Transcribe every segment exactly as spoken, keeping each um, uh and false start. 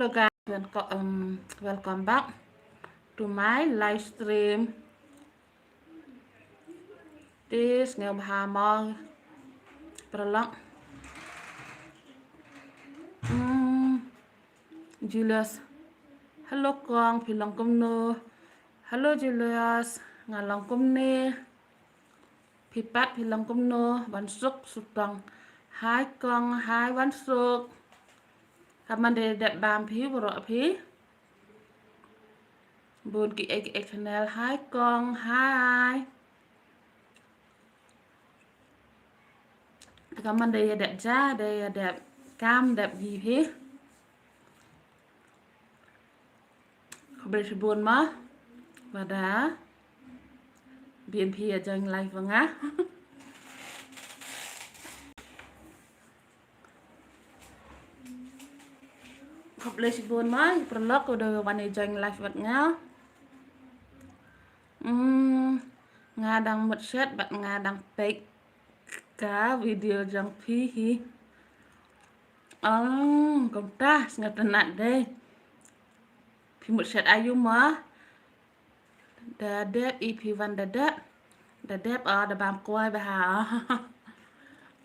Hello guys, welcome, um, welcome back to my live stream. Te sngewbha mo paralok. Hmm, Julius. Hello kong, phi long kumno? Hello Julius, nga long kumne. Phi pat phi long kumno? Wansuk Sutong. Hai kong, hai Wansuk. Kaman da dep bam phi, bro phi. Bun ki ek ek channel, hai kong, hai. Kaman da ïa dep ja, da ïa dep kam dep gi phi. Khublei shibun ma. Ba da biang phi ïa join live bad nga. Khublei shibun ma, paralok uba da wan ïa join live bad nga. Hmm, nga dang mut shet bad nga dang peit ka video jong phi hi. Oh, kumta, sngewtynnat dei. Phi mut shet aïu ma? Da dep, i phi wan da dep. Da dep, oh, da bam kwai bha, oh.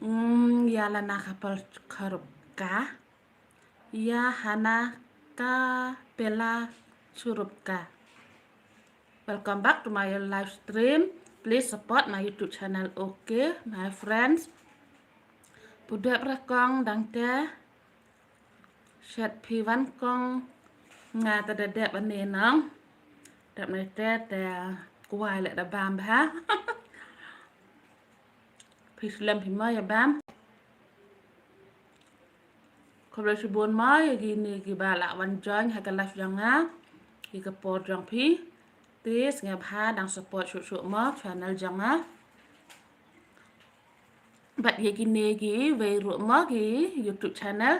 Hmm, ïa lana kapal kharupka. Ïa hana ka pela churupka. Welcome back to my live stream. Please support my YouTube channel, okay, my friends. Pu dep re kong dang te. Shet phi wan kong. Nga te da dep ane nong. Dep ne te te kwai leh da bam bha. Phi slem phi mo ïa bam. Khublei shibun mo ïa kine kiba lah wan join ha ka live jong nga. Ïa ka por jong phi. Te sngewbha dang support shuh shuh mo channel jong nga. Bad ïa kine kiwei ruh mo ki YouTube channel.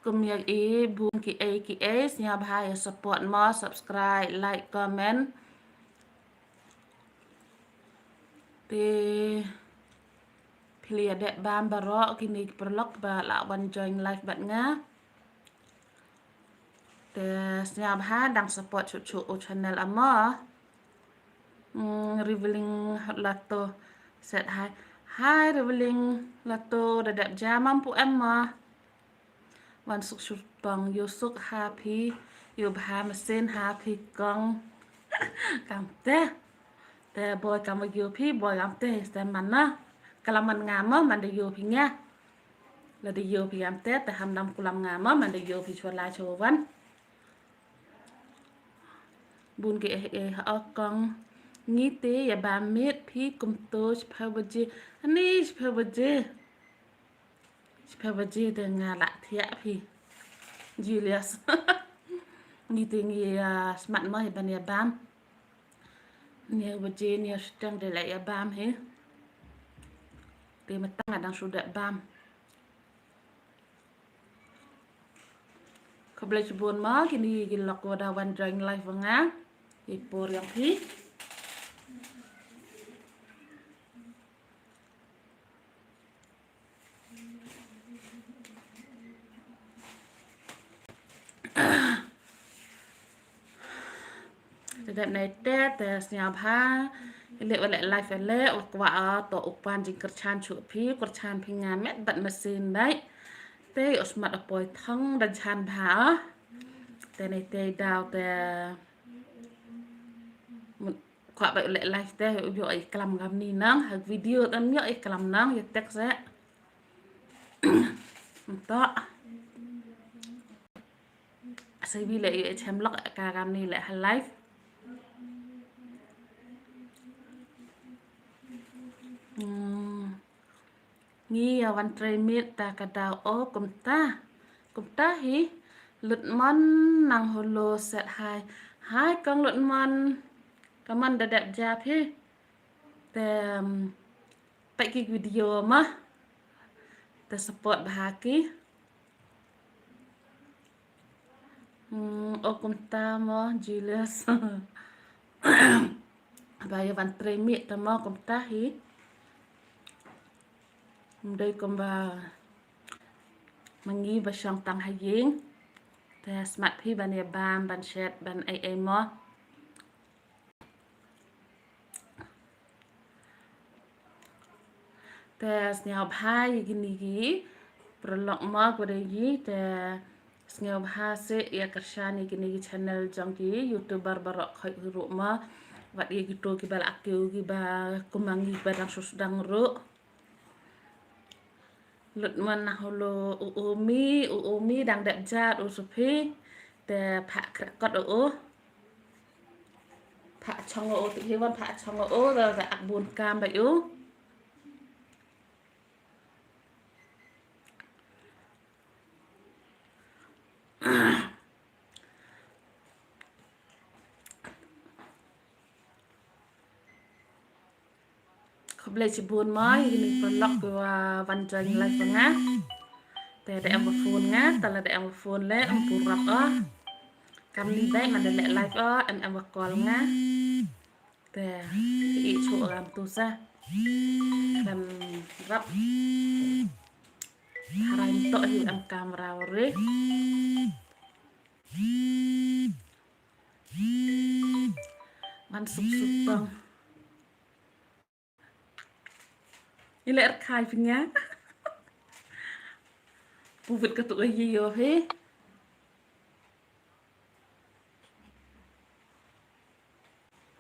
Kum ïa i bun kiei kiei sngewbha ïa support mo, subscribe, like, comment. Te phi la ïa dep bam baroh kine ki paralok ba lah wan join live bad nga. Te sngewbha dang support shuh shuh u channel amo. Hmm, Reveling Lato said hi. Hi Reveling Lato, da dep ja ma pu em ma. Wansuk Sutong, ïoh suk ha phi, ïoh bha masin ha phi kong. Kamte. Te boi kam ïoh phi, boi kamte, te man na. Ka la man nga ma, man da ïoh phi nga. Lada ïoh phi kamte, te ham dam kulam nga ma, man da ïoh phi chwa lai chwa wan. Bun kiei kiei ha o kong. Ngi te ïa bam miet phi kumto shiphew baje. Ani shiphew baje. Shiphew baje te nga lah thiah phi. Julius. Ngi te ngi ïa smat mo hi ban ïa bam. Hynñiew baje hynñiew shiteng te lah ïa bam hi. Te mynta nga dang shu dep bam. Khublei shibun mo kine ki lok wa da wan join live wa nga. I por ïa phi. Te dep nai te, te sngewbha. Leh wa leh live leh, wa kwah o, to u pan jingkyrchan shuh phi, kyrchan phi nga met bad masin dei. Te u smat u poi thong da jan bha o. Te nai te daw te. Kwah ba u leh live te, u ïoh i klam ngam ni nang, ha video te ym ïoh i klam nang, ïa text eh. Nto. Sa wi leh ïoh i chem lok ka ngam ni leh ha live. Hmm. Ngi ïa wan trei miet ta ka daw o kumta. Kumta hi. Lutmon nang holo set hai. Hai kong Lutmon. Kaman da dep jap hi. Te, um, peit ki video ma. Te support bha ki. Hmm, o kumta mo, Julius. Ba ïa wan trei miet ta mo kumta hi. Ym dei kumba ma ngi ba shong tang ha ïing. Te smat phi ban ïa bam, ban shet, ban ei ei mo. Te sngewbha ïa kine ki paralok mo, ko dei ki, te sngewbha seh ïa kyrshan ïa kine ki channel jong ki YouTuber baroh khoit ruh mo. Wat ïa kito kiba la kiew kiba kum ma ngi ba dang shu sdang ruh. Lut man na hulu u umi, u umi dang dep jat u supi. Te pha krekot u. Pha chong u, te hiwan pha chong u, da da ak bun kam ba u. Khublei chibun mo ïa kine ki paralok kiwa wan join live nga. Te da em ba phone nga, te lada em ba phone leh ym pu rap o. Kam ni beit man da leh live o, em em ba call nga. Te i chu ram tu sa. Kan rap. Harai to hi em camera re. Man suk suk tong. Ile er khai phi nga. Pu wit ka tu ka yi yo he.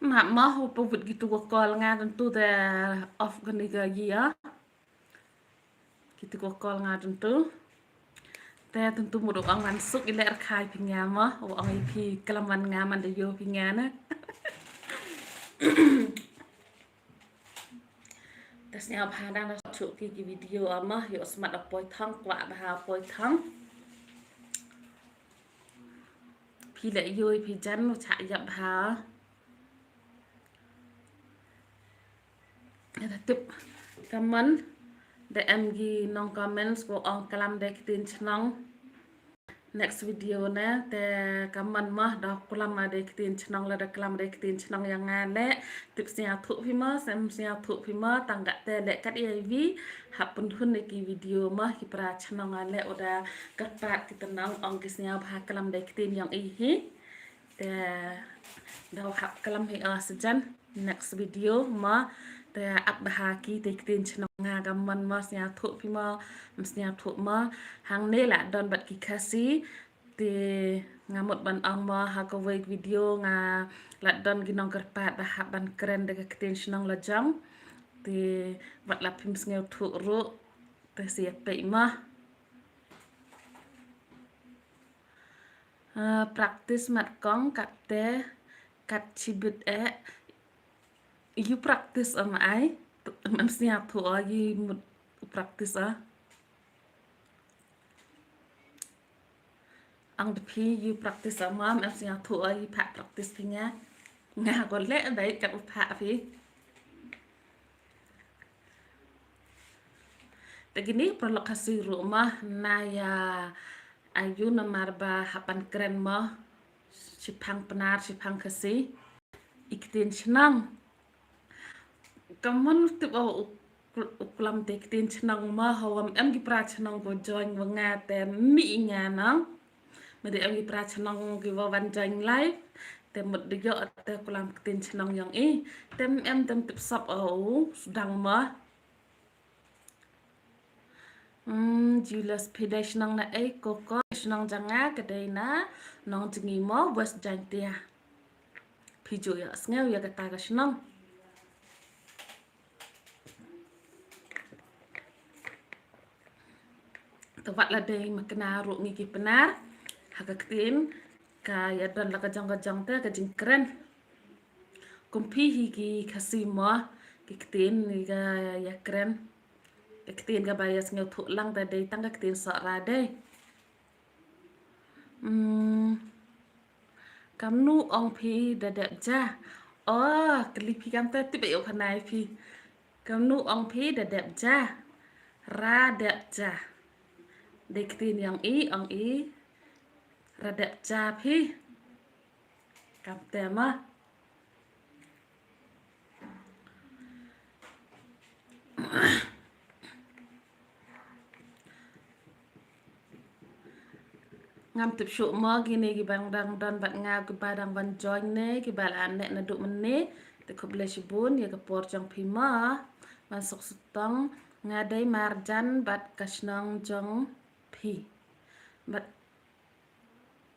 Ma ma ho pu wit ki tu ka call nga, dan tu te off ka ni ka yi ya. Ki tu ka call nga dan tu. Te dan tu mut u ong man suk ile er khai phi nga mo, u ong i phi klam man nga man da yo phi nga na. Te sngewbha dang da suk ki ki video ama, ïoh smat da poi thang, kwah bha poi thang. Phi leh ïoh phi jan u chah ïap bha. Da tip comment, da em ki nong comments ko ong klam da ktien chnong. Next video ne, te comment mo da klam da ktien chnong, lada klam da ktien chnong ïa nga leh, tip sngewthuh phi mo, sem sngewthuh phi mo, tang kate leh kat ïa vi, hap pynhun ïa ki video mo, ki para chnong leh, u da kyrpad ki tnong ong ki sngewbha klam da ktien yong i hi. Te da hap klam hi o sajan. Next video mo, te ap bha ki te ktien chnong nga comment mo, sngewthuh phi mo, ym sngewthuh mo, hangne la don bad ki Khasi, te nga mut ban ong mo ha kawei video nga la don ki nong kyrpad ba hap ban kren da ka ktien chnong la jong, te wat la phim sngewthuh ruh, te sa ïa peit mo. Ah, practice mat kong kat te, kat chibit eh. You practice am ai. Em sngewthuh o, you mut practice o. Ang de phi, you practice am, em sngewthuh o, you pha practice phi nga. Nga ko leh dai kat u pha phi. Te kine paralok Khasi ruh mo, na ïa ayu namar ba hap ban kren mo, shiphang Pnar, shiphang Khasi. I ktien chnong. Ka mon tip o u, u klam te ktien chnong mo, hawa em ki para chnong ko join wa nga te mih i nga nong. Mede em ki para chnong ki wa wan join live, te mut de ïoh te klam ktien chnong yong i. Te em te tip sap o u sdang mo. Hmm, Julius, phi dei shnong na ei ko ko? Shnong jong nga ka dei na Nongjngi mo, West Jaintia. Phi ju ïohsngew ïa kata ka shnong. Te wat la dei ma kane ruh ngi ki Pnar, ha ka ktien ka ïa don la ka jong ka jong te ka jingkren. Kum phi hi ki Khasi mo, ki ktien ngi ka ïa kren. Ka ktien kaba ïa sngewthuh lang te dei tang ka ktien Sohra dei. Hmm. Kamnu ong phi da dep ja? Oh, kylli phi kam te tip ïa u khanai phi. Kamnu ong phi da dep ja? Ra dep ja. Dei ktien yong i, ong i. Ra dep ja phi. Kam te ma. Ngam tip shuh mo kine kiba dang don bad nga, kiba dang wan join ne kiba la neh naduh mynne. Te khublei shibun ïa ka por jong phi mo. Wan suk sutong. Nga dei marjan bad ka shnong jong phi. Bad,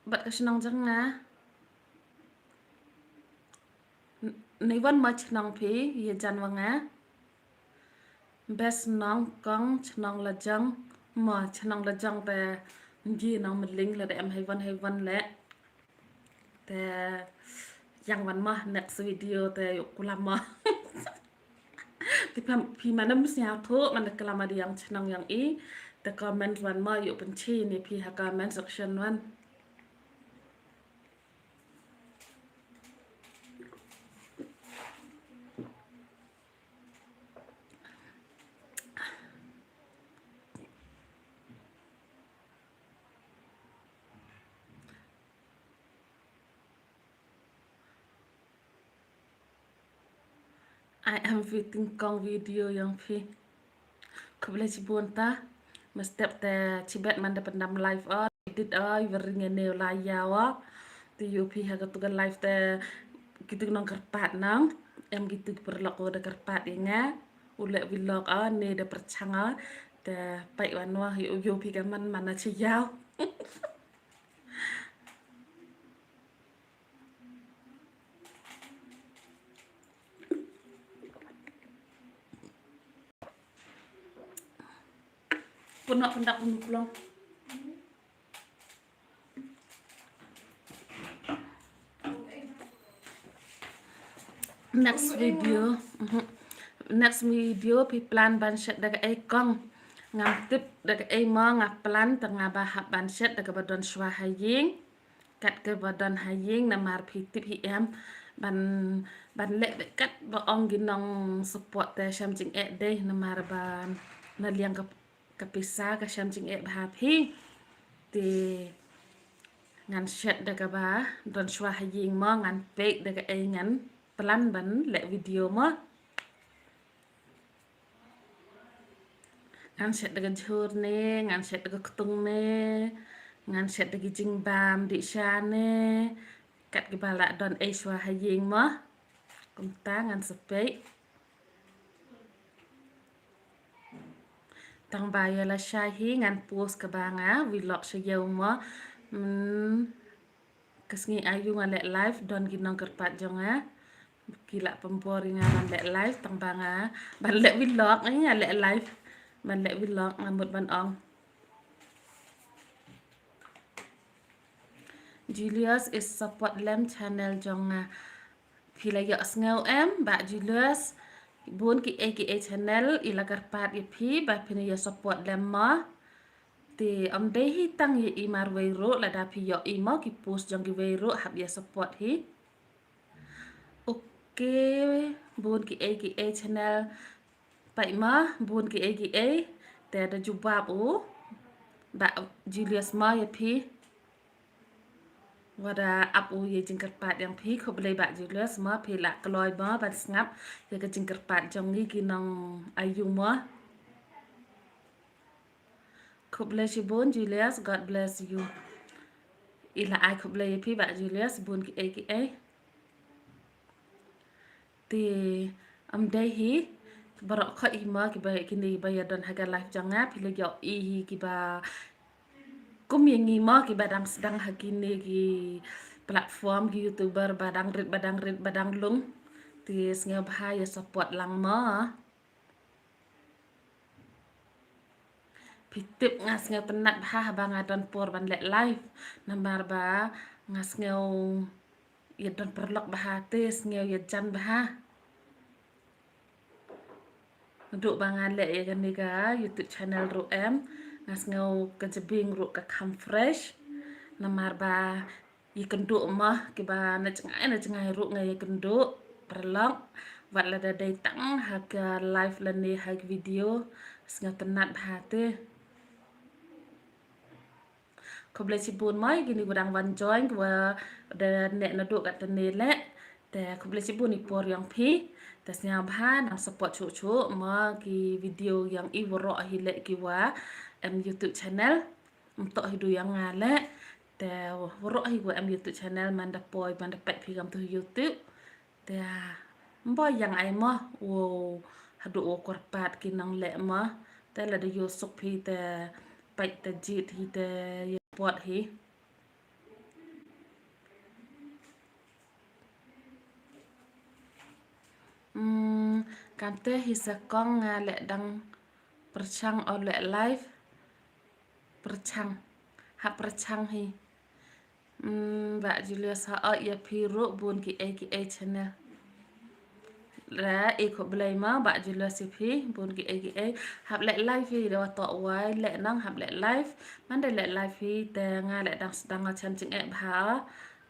bad ka shnong jong nga. N-, neiwan mo chnong phi ïa jan wa nga. Best nong kong chnong la jong mo, chnong la jong te ngi nong mling la de em haiwan haiwan le. Te yang wan mo next video te ïoh kulam mo. Te phi, phi manam sniawthuh man da klam ma da yang chnong yang i. Te comment wan mo ïoh pynchi ne phi ha comment section wan. I am waiting kong video yang phi. Khublei shibun ta. Mestep te chibet man da pyndam live o. Edit o, iwer ring ene la ya o. Te ïoh phi ha katu ka live te kitu nong kyrpad nong. Em kitu ki paralok o da kyrpad ïa nga. U leh vlog o, ne da pyrchang o. Te pait wan wa ïoh, ïoh phi ka man man na chi yaw. Pynok pyndak pynuk long. Next video. Mhm. Next video phi plan ban shet da kaei kong. Ngam tip da kaei mo, nga plan tang nga ba hap ban shet da kaba don shwa ha ïing. Kat kaba don ha ïing namar phi tip hi em. Ban, ban leh bad kat ba ong ki nong support te sham jingeh dei namar ban na liang ka, ka pisa ka sham jingeh bha phi. Te ngan shet da kaba don shwa ha ïing mo, ngan peit da kaei ngan plan ban leh video mo. Ngan shet da ka jhur ne, ngan shet da ka ktung ne, ngan shet da ki jingbam dih sha ne. Kat kiba la don ei shwa ha ïing mo. Kumta ngan sa peit. Tang ba ïa la shai hi ngan post kaba nga vlog sha ïew mo. Hmm. Ka sngi ayu nga leh live don ki nong kyrpad jong nga. Ki la pynbor ïa nga ban leh live tang ba nga ban leh vlog, nga leh live ban leh vlog nga mut ban ong. Julius is support lem channel jong nga. Phi la ïoh sngew em Bah Julius? Bun kiei kiei channel i la kyrpad ïa phi ba phin ïa support lem mo. Te ym dei hi tang ïa i marwei ruh, lada phi ïoh i mo ki post jong kiwei ruh hap ïa support hi. Okay, bun kiei kiei channel. Peit mo, bun kiei kiei. Te da jubab u Bah Julius mo ïa phi. Wat la ap u ïa jingkyrpad jong phi, khublei Bah Julius mo, phi la kloi mo ban sngap ïa ka jingkyrpad jong ngi ki nong ayu mo. Khublei shibun Julius, God bless you. I la ai khublei ïa phi Bah Julius, bun kiei kiei. Te ym dei hi baroh khoit hi mo kiba, kine ba ïa don ha ka live jong nga, phi la ïoh i hi kiba kum ïa ngi mo kiba dang sdang ha kine ki platform ki YouTuber ba dang rit ba dang rit ba dang lung. Te sngewbha ïa support lang mo. Phi tip nga sngewtynnat bha haba nga don por ban leh live. Namar ba nga sngew ïa don paralok bha te sngew ïa jan bha. Naduh ba nga leh ïa kane ka YouTube channel ruh em, nga sngew ka jabieng ruh ka kham fresh. Namar ba ïa kynduh mo kiba na jngai na jngai ruh nga ïa kynduh paralok. Wat lada dei tang ha ka live lane ha ka video, sngewtynnat bha te. Khublei shibun mo ïa kine kiba dang wan join, kiba da neh naduh katne leh. Te khublei shibun ïa i por jong phi. Te sngewbha nang support shuh shuh mo ki video jong i waroh hi leh kiwa em YouTube channel. Ym toh hi du jong nga leh. Te waroh hi wa em YouTube channel man da poi man da peit phi kam tu YouTube. Te mba yang ai mo wow haduh wow kyrpad ki nang leh mo. Te la da yoh suk phi te peit te jied hi te ya pot hi. Hmm, kante hi sa kong nga leh dang pyrchang o leh live. Pyrchang. Hap pyrchang hi. Hmm, Bah Julius ha o ya phi ruh bun ki ei ki ei channel. Ra i khublei ma Bah Julius ya phi bun ki ei ki ei. Hap leh live hi da wa toh wai leh nang hap leh live. Man da leh live hi te nga leh dang sdang o chan jingeh bha.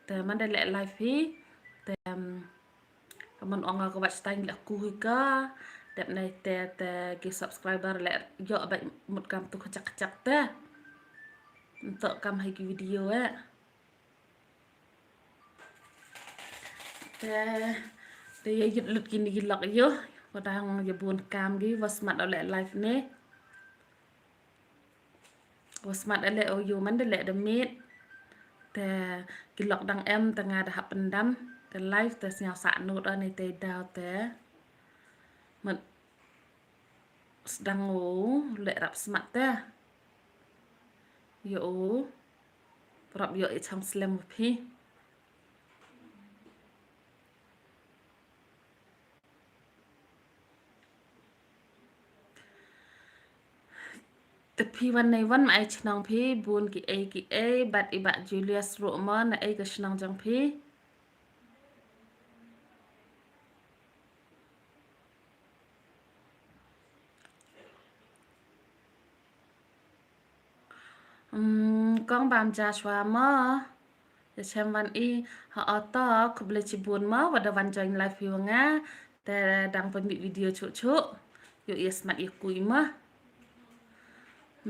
Te man da leh live hi te, um, ka mon ong ka wat stang leh ku hi ka. Dep nai te te ki subscriber leh yoh ba mut kam tu kachak kachak te. Ntok kam hai ki video eh. Te te ya yut lut kini ki lok yo. Wa dang ya bun kam ki wa smat o leh live ne. Wa smat ale o yu man da leh da miet. Te ki lok dang em te nga da hap pyndam. Te live te sñiaw sah nut o ne te daw te. Mat sdang o leh rap smat te. Yo o. Rap yo i chang slem phi. Te phi wan nei wan ma ai chnong phi bun ki ei ki ei bad i Bah Julius ruh ma na ei ka chnong jong phi. Hmm, kong bam Joshua ma. Ya chem wan i ha o to khublei chibun ma wa da wan join live hi wa nga. Te dang pynmih video chuh chuh. Yo ya smat ya kui ma.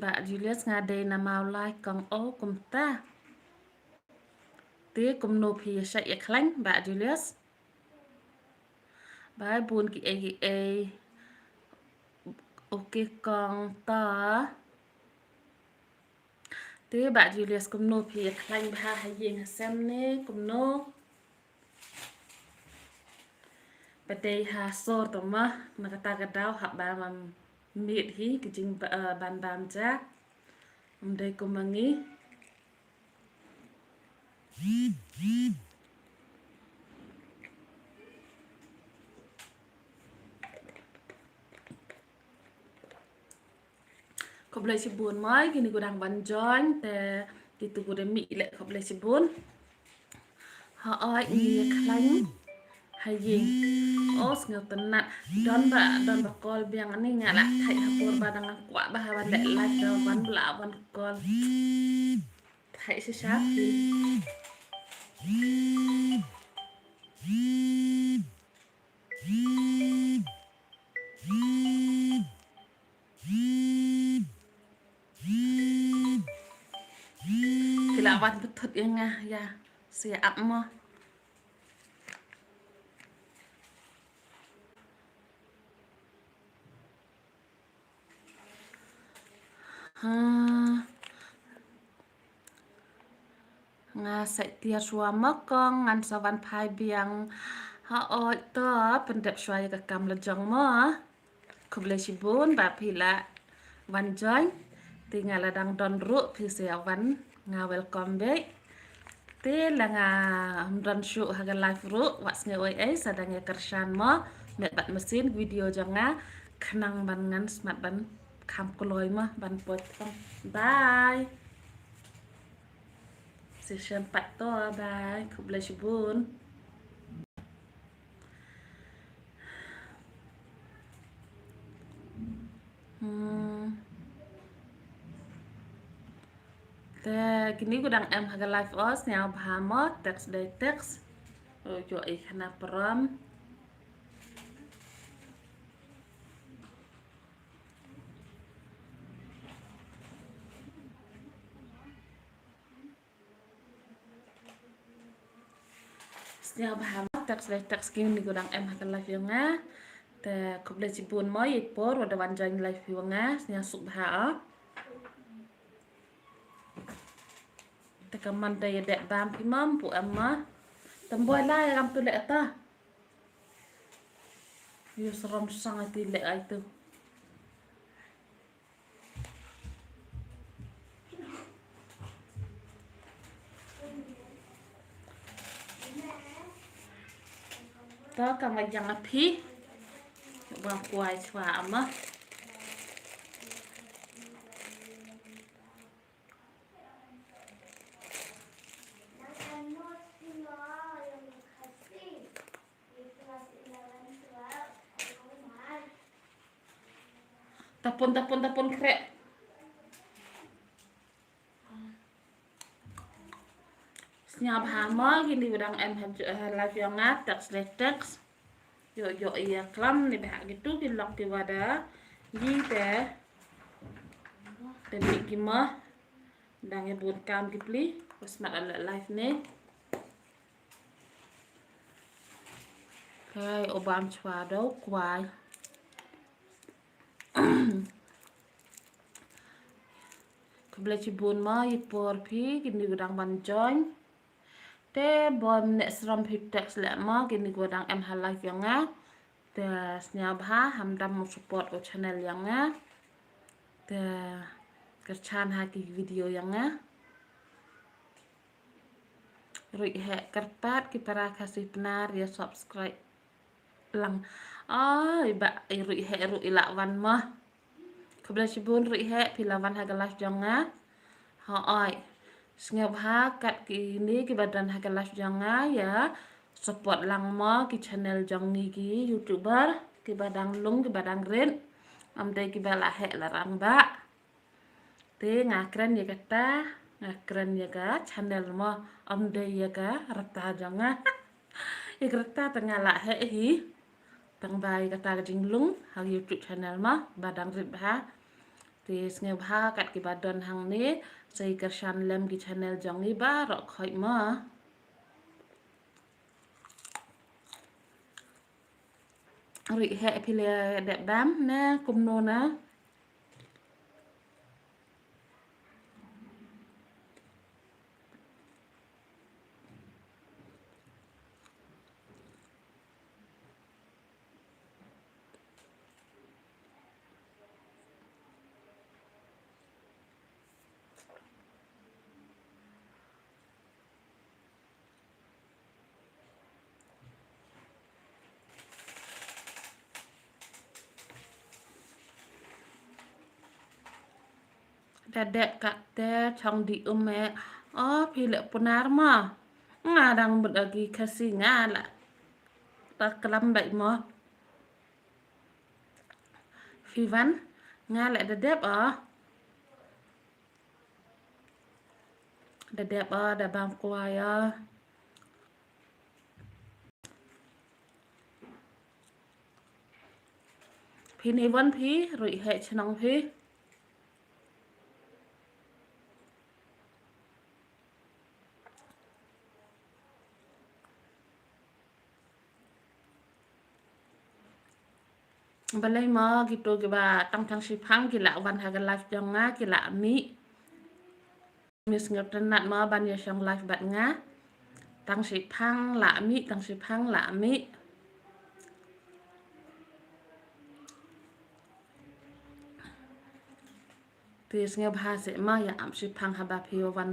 Bah Julius nga dei na Mawlai kong o kumta. Te kumno phi ya shait ya khlain Bah Julius. Bai bun ki ei ki ei. Ok kong ta. Te Bah Julius kumno phi ya khlain bha ha ïing ha sem ne kumno. Ba dei ha sor to ma na kata ka daw hap ba mam miet hi ki jing ba, eh, ban bam ja. Ym dei kum ma ngi. Khublei chibun mai kini ku dang ban join te kitu ku da mih leh khublei chibun. Ha oi ngi khlain ha ïing. O sngew tynat don ba don ba kol biang ani nga la thait ha por ba dang kwah ba ha ban leh live da wan ba la wan kol. Thait shisha phi. Ki la wan bthut ïa nga ïa sia ap mo. Ha. Nga sa tiar shuwa ma kong ngan sa wan phai biang. Ha oi to pyndep shuwa ïa ka kam la jong mo. Khublei shibun ba phi la wan join. Te nga la dang don ruh phi sa ïa wan nga welcome back. Te la nga ym don shuh ha ka live ruh wat sngew ei ei sa dang ïa kyrshan mo. Met bad masin video jong nga khnang ban ngan smat ban kham kloi mo ban poi thong. Bye. Session pat to bye. Khublei shibun. Hmm. Te kini ku dang em ha ka live os nia bha mo text dei text. Ro jo i khana prom. Sñiaw bha mo text dei text kini ku dang em ha ka live yong nga. Te khublei shibun mo ïa i por wa da wan join live yong nga. Sñiaw suk bha o. Te ka man da ïa dep bam phi mom pu em ma. Temboi la ïa kam tu leh ta. Ïa srom sang ati leh ai tu. To ka ma jang a phi. Ba kwai chwa ama. Tapun, tapun, tapun krek. Sñiaw bha mo, kini ba dang em ha, ha live yong nga, text le text. Yo, yo, ïa klam ni ba ha kitu ki lok ki wada. Yi te. Te ni ki mo. Dang ïa bun kam ki pli. Ba smat a la live ni. Kai, o bam chwa do, kwai. Khublei chibun mo, ïa por phi, kini ba dang ban join. Te bym neh srom phi text leh mo, kini ba dang em ha live yong nga. Te sñiaw bha, ham dam mo support o channel yong nga. Te kyrchan ha ki video yong nga. Ruh heh kyrpad ki para Khasi Pnar ïa subscribe lang. Ai ba i ruh heh ruh i la wan mo. Khublei chibun ruh heh phi la wan ha ka live jong nga. Hooid. Sñiaw bha kat kini ki ba don ha ka live jong nga ïa support lang mo ki channel jong ngi ki YouTuber ki ba dang lung ki ba dang rit. Am dei ki ba la heh la rang ba. Te nga kren ïa kata, nga kren ïa ka channel mo, ym dei ïa ka rta jong nga. Ïa ka rta te nga la heh hi. Tang ba ïa kata ka jinglung ha YouTube channel mo ba dang rit bha. Te sngewbha kat ki ba don hangne, sa ïa kyrshan lem ki channel jong ngi baroh khoit mo. Ruh heh phi la dep bam ne kumno na. Da dep katte chong di um eh. O phi leh Pnar mo. Nga dang mut agi Khasi nga la. Ta klam bai mo. Phi wan nga leh da dep o. Da dep o, da bam kwai o. Phi ni wan phi, ruh heh chnong phi. Balei mo kitu kiba tang tang shiphang ki la wan ha ka live jong nga ki la mih. Miss Ngirtenat mo ban ïa shong live bad nga. Tang shiphang la mih, tang shiphang la mih. Te sngewbha seh ma ïa ap shiphang haba phi wan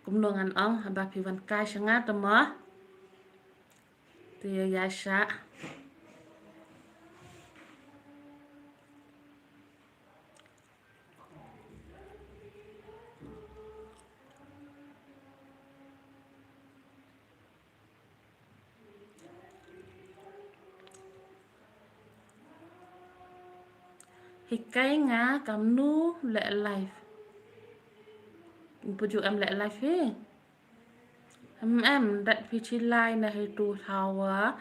kumno ngan ong haba phi wan kai sha nga te ma. Te ïa ïa sha. Hikai nga kamnu leh live. Puju em leh live hi. Em em dat phi chi lai na hi tu thaw wa.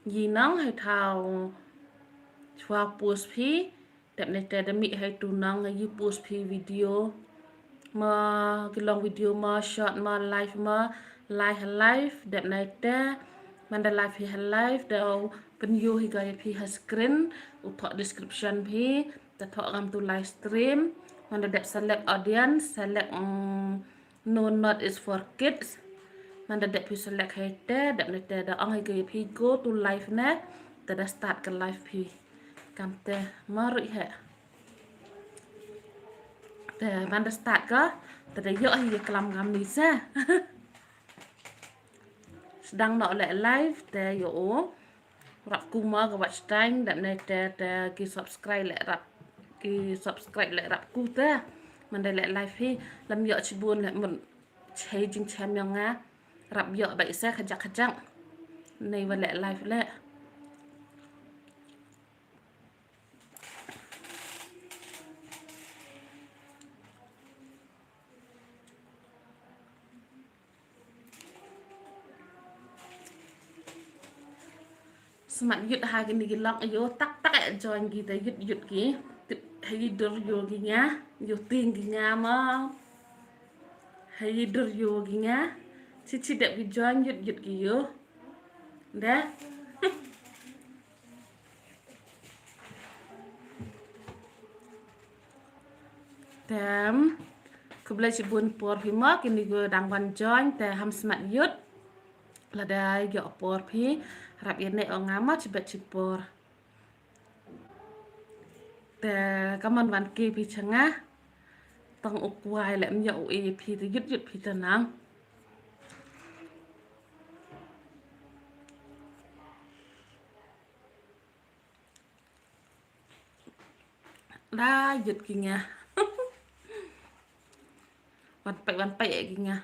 Yi nang hi thaw chwa post phi. Dep ne te da mih hai tu nang ha yu post phi video. Ma ki long video ma short ma live ma live ha live dep ne te. Man da live hi ha live da pynyu hi ga phi ha screen u thoh description phi da thoh ngam tu live stream. Man da dep select audience select mm, No, not is for kids. Man da dep phi select hi te, dep ne te da ong hi ka phi go to live ne. Te da start ka live phi. Kam te maru hi. Te man da start ka, te da ïoh hi klam ngam ni sa. Sdang noh leh live te ïoh u. Rap ku ma ka watch time, dep ne te, te ki subscribe leh rap, ki subscribe leh rap ku te. Man da leh live hi, lam ïoh shibun leh mun. Chei jingchem ïa nga. Rap ïoh ba isa khajak khajak. Nei wa leh live leh. Smat yut ha kini ki lok ïoh tak tak eh join ki te yut yut ki. Tip ha i dur ïoh ki nga, ïoh ting ki nga ma. Ha i dur ïoh ki nga. Chi chi dep ki join yut yut ki ïoh. Dah. Tem. Khublei shibun por phi ma, kini ki dang wan join te ham smat yut. Lada ïoh por phi, rap ïa ne ong nga ma chibet chipor. Te kaman wan ki phi changa. Tang u kwai leh ym ïoh u e phi te yut yut phi te nang. Da yut ki nga. Wan peit, wan peit eh ki nga.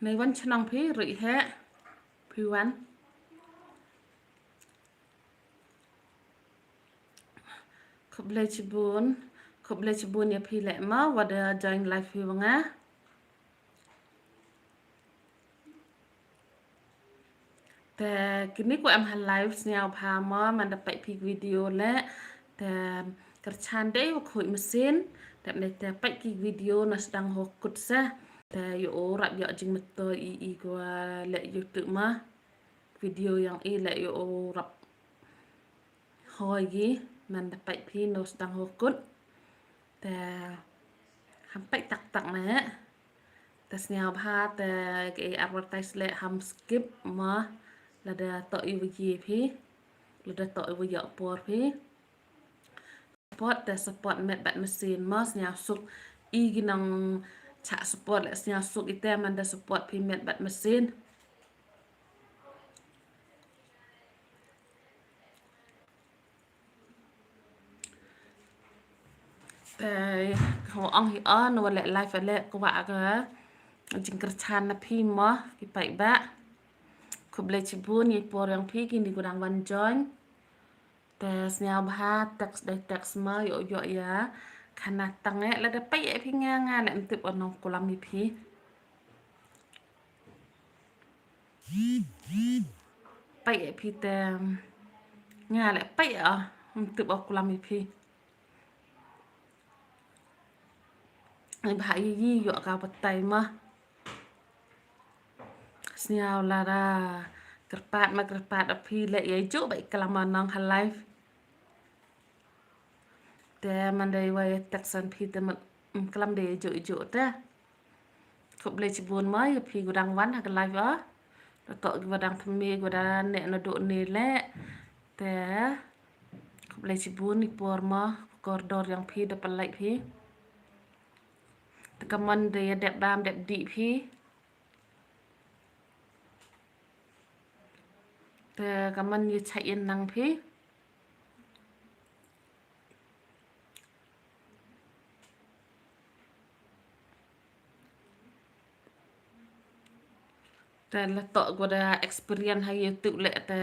Nei wan chnong phi rih he. Phi wan. Khublei chibun. Khublei chibun ïa phi leh ma, wa da join live phi wa nga. Te kini ku em ha live sniaw bha ma, man da peit phi video leh. Te kyrchan dei wa khuid masin. Te ne te peit ki video na sdang ho kut sa. Te ïoh rap ïoh jingmyntoi i i kwa leh YouTube ma. Video yang i leh ïoh rap hoi gi, man da peit phi no sdang ho kut. Te ham peit tak tak ne. Te sniaw bha te ki advertise leh ham skip ma. Lada toh i wa ye phi. Lada toh i wa ïoh por phi. Support te support met bad masin ma sniaw suk. I ki nang chah support leh sniaw suk i te man da support phi met bad masin. Te ho ong hi on wa leh live leh kwah ka jingkyrchan na phi ma ki peit ba. Khublei chibun ïa por yang phi kini ku dang wan join. Te sniaw bha text dei text ma ïoh ïoh ïa. Khana tang eh lada peit eh phi nga nga leh ym tip o nong kulam ïa phi. Peit eh phi te nga leh peit eh ym tip o kulam ïa phi. Ai bha ïa i ïoh ka batai ma. Sniaw lada kyrpad ma kyrpad a phi leh ïa i ju ba i klam ma nong ha live. Te man dei wa ïa text san phi te man klam dei i ju i ju te. Khublei chibun ma ïa phi ku dang wan ha ka live a. Da toh ki wa dang thymme ki wa dang ne na do ne leh. Te khublei chibun i por ma kordor yang phi da pynlait phi. Te ka mon da ïa dep bam dep dih phi. Te ka mon ïa chait ïa nang phi. Te la toh ko da experience ha YouTube leh te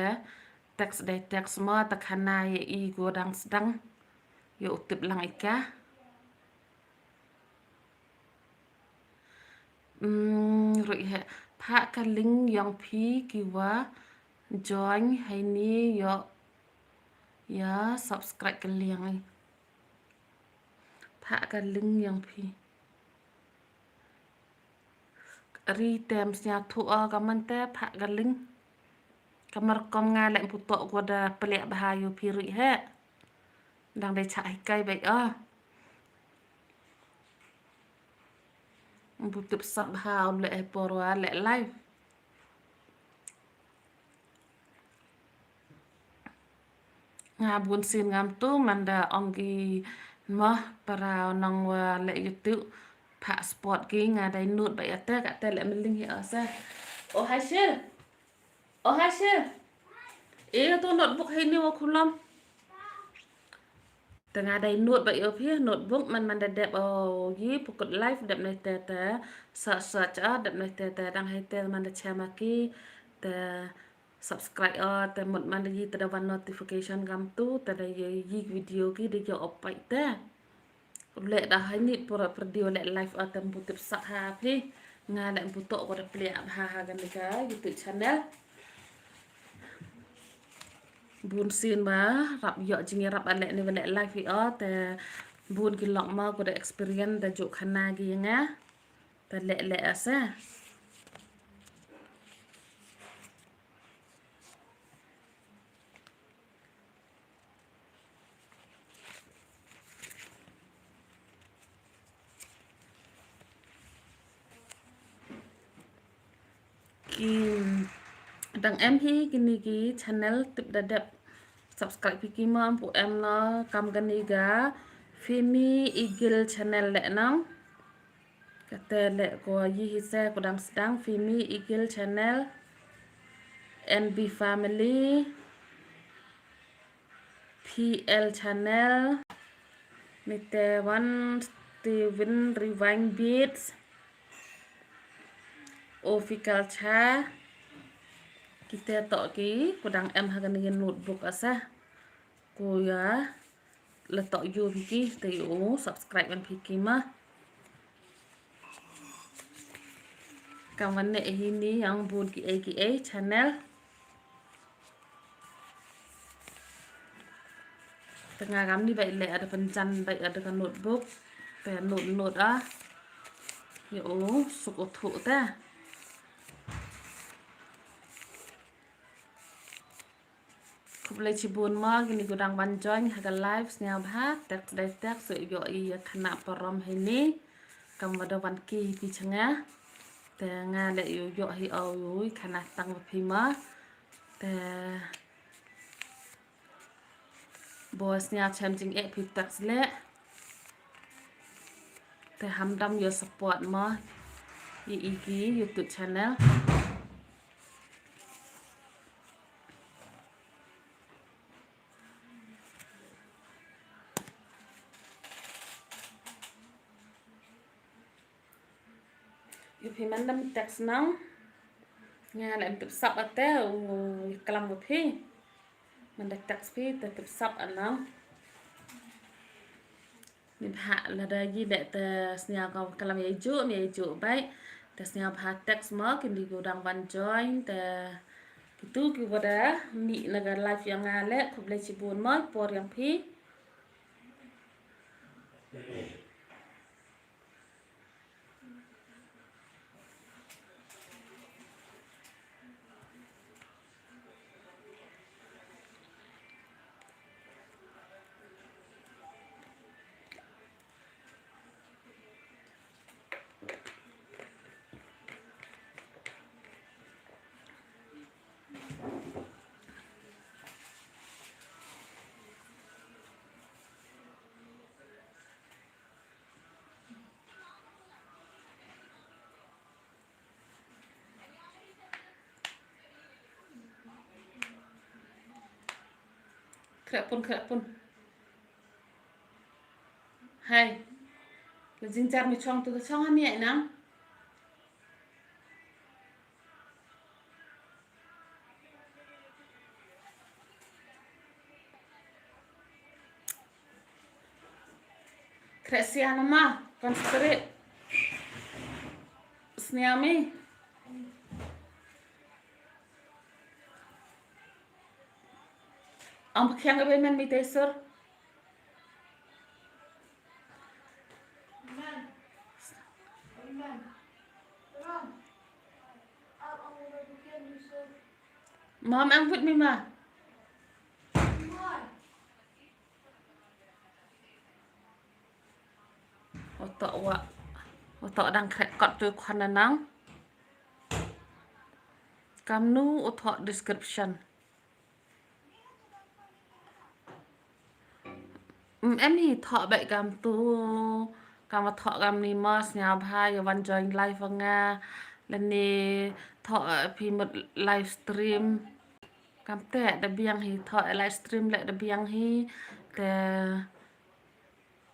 text dei text ma te khana ïa i ko dang sdang ïa u tip lang i ka. Hmm, ruh he. Phah ka link yong phi ki wa join hai ni ïoh ïa subscribe ka link. Phah ka link yong phi. Ri tem sniaw thu o ka man te phah ka link. Kamar kum nga leh mputo ko da peliak bha ïa phi ruh he. Dang dei chah hikai beit ah. Mpu tip sat bha u leh he por wa leh live. Nga bun sien ngam tu man da ong ki mah para nong wa leh YouTube. Pha sport ki nga dai nut ba ïa te ka te leh meling hi asa. Oh hai shil. Oh hai shil. Eh tu notebook hai ni wa khulam. Te nga dai nut ba ïa phi notebook man man da dep oh yi pukut live dep nai te te sa sa cha dep nai te te dang hai te man da chama ki te subscribe o te mut man da yi te da wan notification kam tu te da yi yi video ki da yo opai te. U leh da hai ni pura perdi u leh live o te mpu tip sat ha phi. Nga leh mpu to ko da peliak ha ha gan ka YouTube channel. Bun sien ba rap yo jing rap a leh ni ba leh live hi o te bun ki lok ma ko da experience da juk khana gi nga. Te leh leh asa. Ki dang em hi kini ki channel tip da dep subscribe phi ki ma pu em na kam kani ga Fimi Eagle channel leh nang. Kate leh ko yi hi se ko dang sdang Fimi Eagle channel, N B family, P L channel, mite wan Steven Rewind Beats, Ofi Culture, kite to ki ko dang em ha kani notebook asa. Ko ya la to yu phi ki te yu subscribe ban phi ki ma. Kam wan ne hi ni yang bun ki ei ki ei channel. Te nga kam ni bai le ada penjan bai ada ka notebook. Te note note ah. Yo suk u thu te. Khublei chibun ma kini ko dang wan join ha ka live sniaw bha text dai text so yo i ya khana parom hini. Kam wada wan ki pi changa. Te nga le yo yo hi au yo i khana tang phi ma. Te bo sniaw chem jing e phi text le. Te hamdam yo support ma i i ki YouTube channel. Yu phi man dam text nang. Nga lem tip sap ate u klam u phi. Man da text phi te tip sap anang. Ni bha lada yi de te sniaw ka kalam ya ju mi ya ju bai. Te sniaw bha text mo kin di gu dang wan join te kitu ki wada mi na ga live yang ale khublei chibun mo por yang phi. Khreh pun, khreh pun. Hai. La jingjar mi chong tu ka chong ha mi ai nang. Khreh sia nama kan spirit. Sniami. Ang pakhiang ka ben men mi te sur. Mom, I'm with me, ma. Uto wa, uto dang khreh kot tu khwan na nang. Kamnu uto description. Em, em hi thoh bad kam tu. Kam thoh kam ni ma, sngewbha ïa wan join live nga. Lane thoh, eh, phi mut live stream. Kam te da biang hi thoh, eh, live stream le da biang hi. Te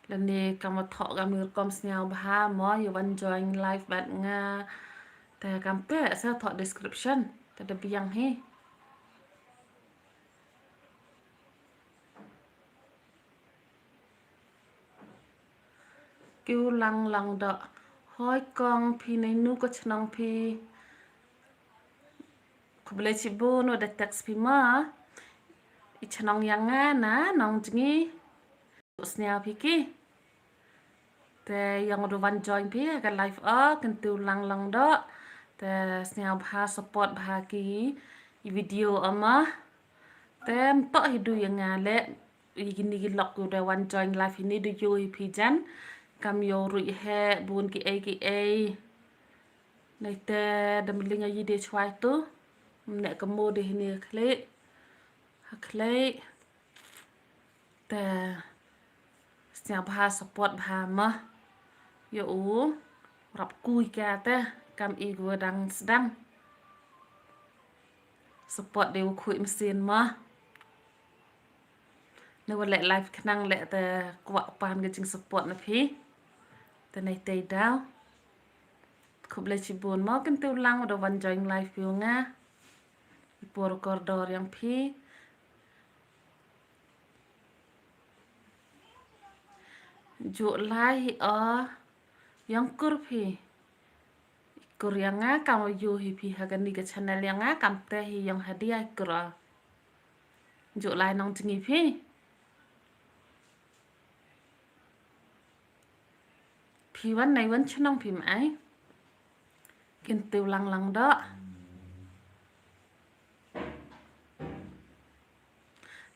lane kam thoh kam ni rukom, sngewbha mo ïa wan join live bad nga. Te kam te sa thoh description te da biang hi. Kiw lang lang doh. Hoi kong, phi nainu, ka chnong phi? Khublei chibun, u da text phi ma. I chnong ïa nga na Nongjngi. Sniaw phi ki. Te ïa u da wan join phi ha ka live o, kyntu lang lang doh. Te sniaw bha support bha ki i video o ma. Te mtoh hi du ïa nga leh, ïa kini ki lok u da wan join live hini, da ïoh hi phi jan. Kam ïoh ruh heh bun ki ei ki ei. Nai te da mling ïa i de chwai tu. Mne ka mo de hini ha khlei. Ha khlei. Te sniaw bha support bha ma. Ïa u rap kui ka te kam i gu dang sdang. Support de u khui machine ma. Ne wa leh live khnang leh te kwah pan ka jing support na phi. Te nai te daw. Khublei chibun ma, kyntu lang u da wan join live phi u nga. I por kordor ïa phi. Ju lai hi o, ïong kur phi. Kur ïa nga kam ïoh hi phi ha kani ka channel ïa nga kam te hi ïong hadia kur o. Ju lai Nongjngi phi. Phi wan nai wan chnong phi mai. Kyntu lang lang doh.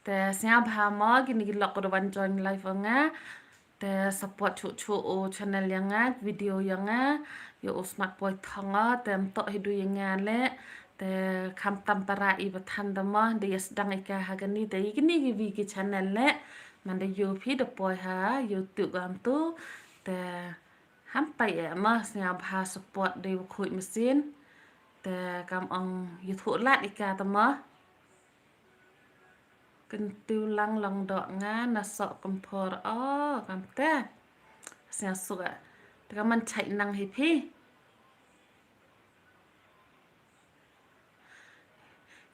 Te sniaw bha ma kini ki lok u da wan join live nga. Te support chuh chuh u channel ïa nga, video ïa nga. Ïa u smat poi thong o, te mtoh hi du ïa nga leh. Te kham tam para i ba than da ma, da ïa sdang i ka ha kani, te i kini ki wi ki channel leh. Man da ïoh phi da poi ha YouTube kam tu. Te ham pai e ma, sniaw bha support de u khui machine. Te kam ong ïa thuh lad i ka ta ma. Kyntu lang lang doh nga na Sohkymphor o, kam te. Sniaw suk a. Te kam man chai nang hi phi.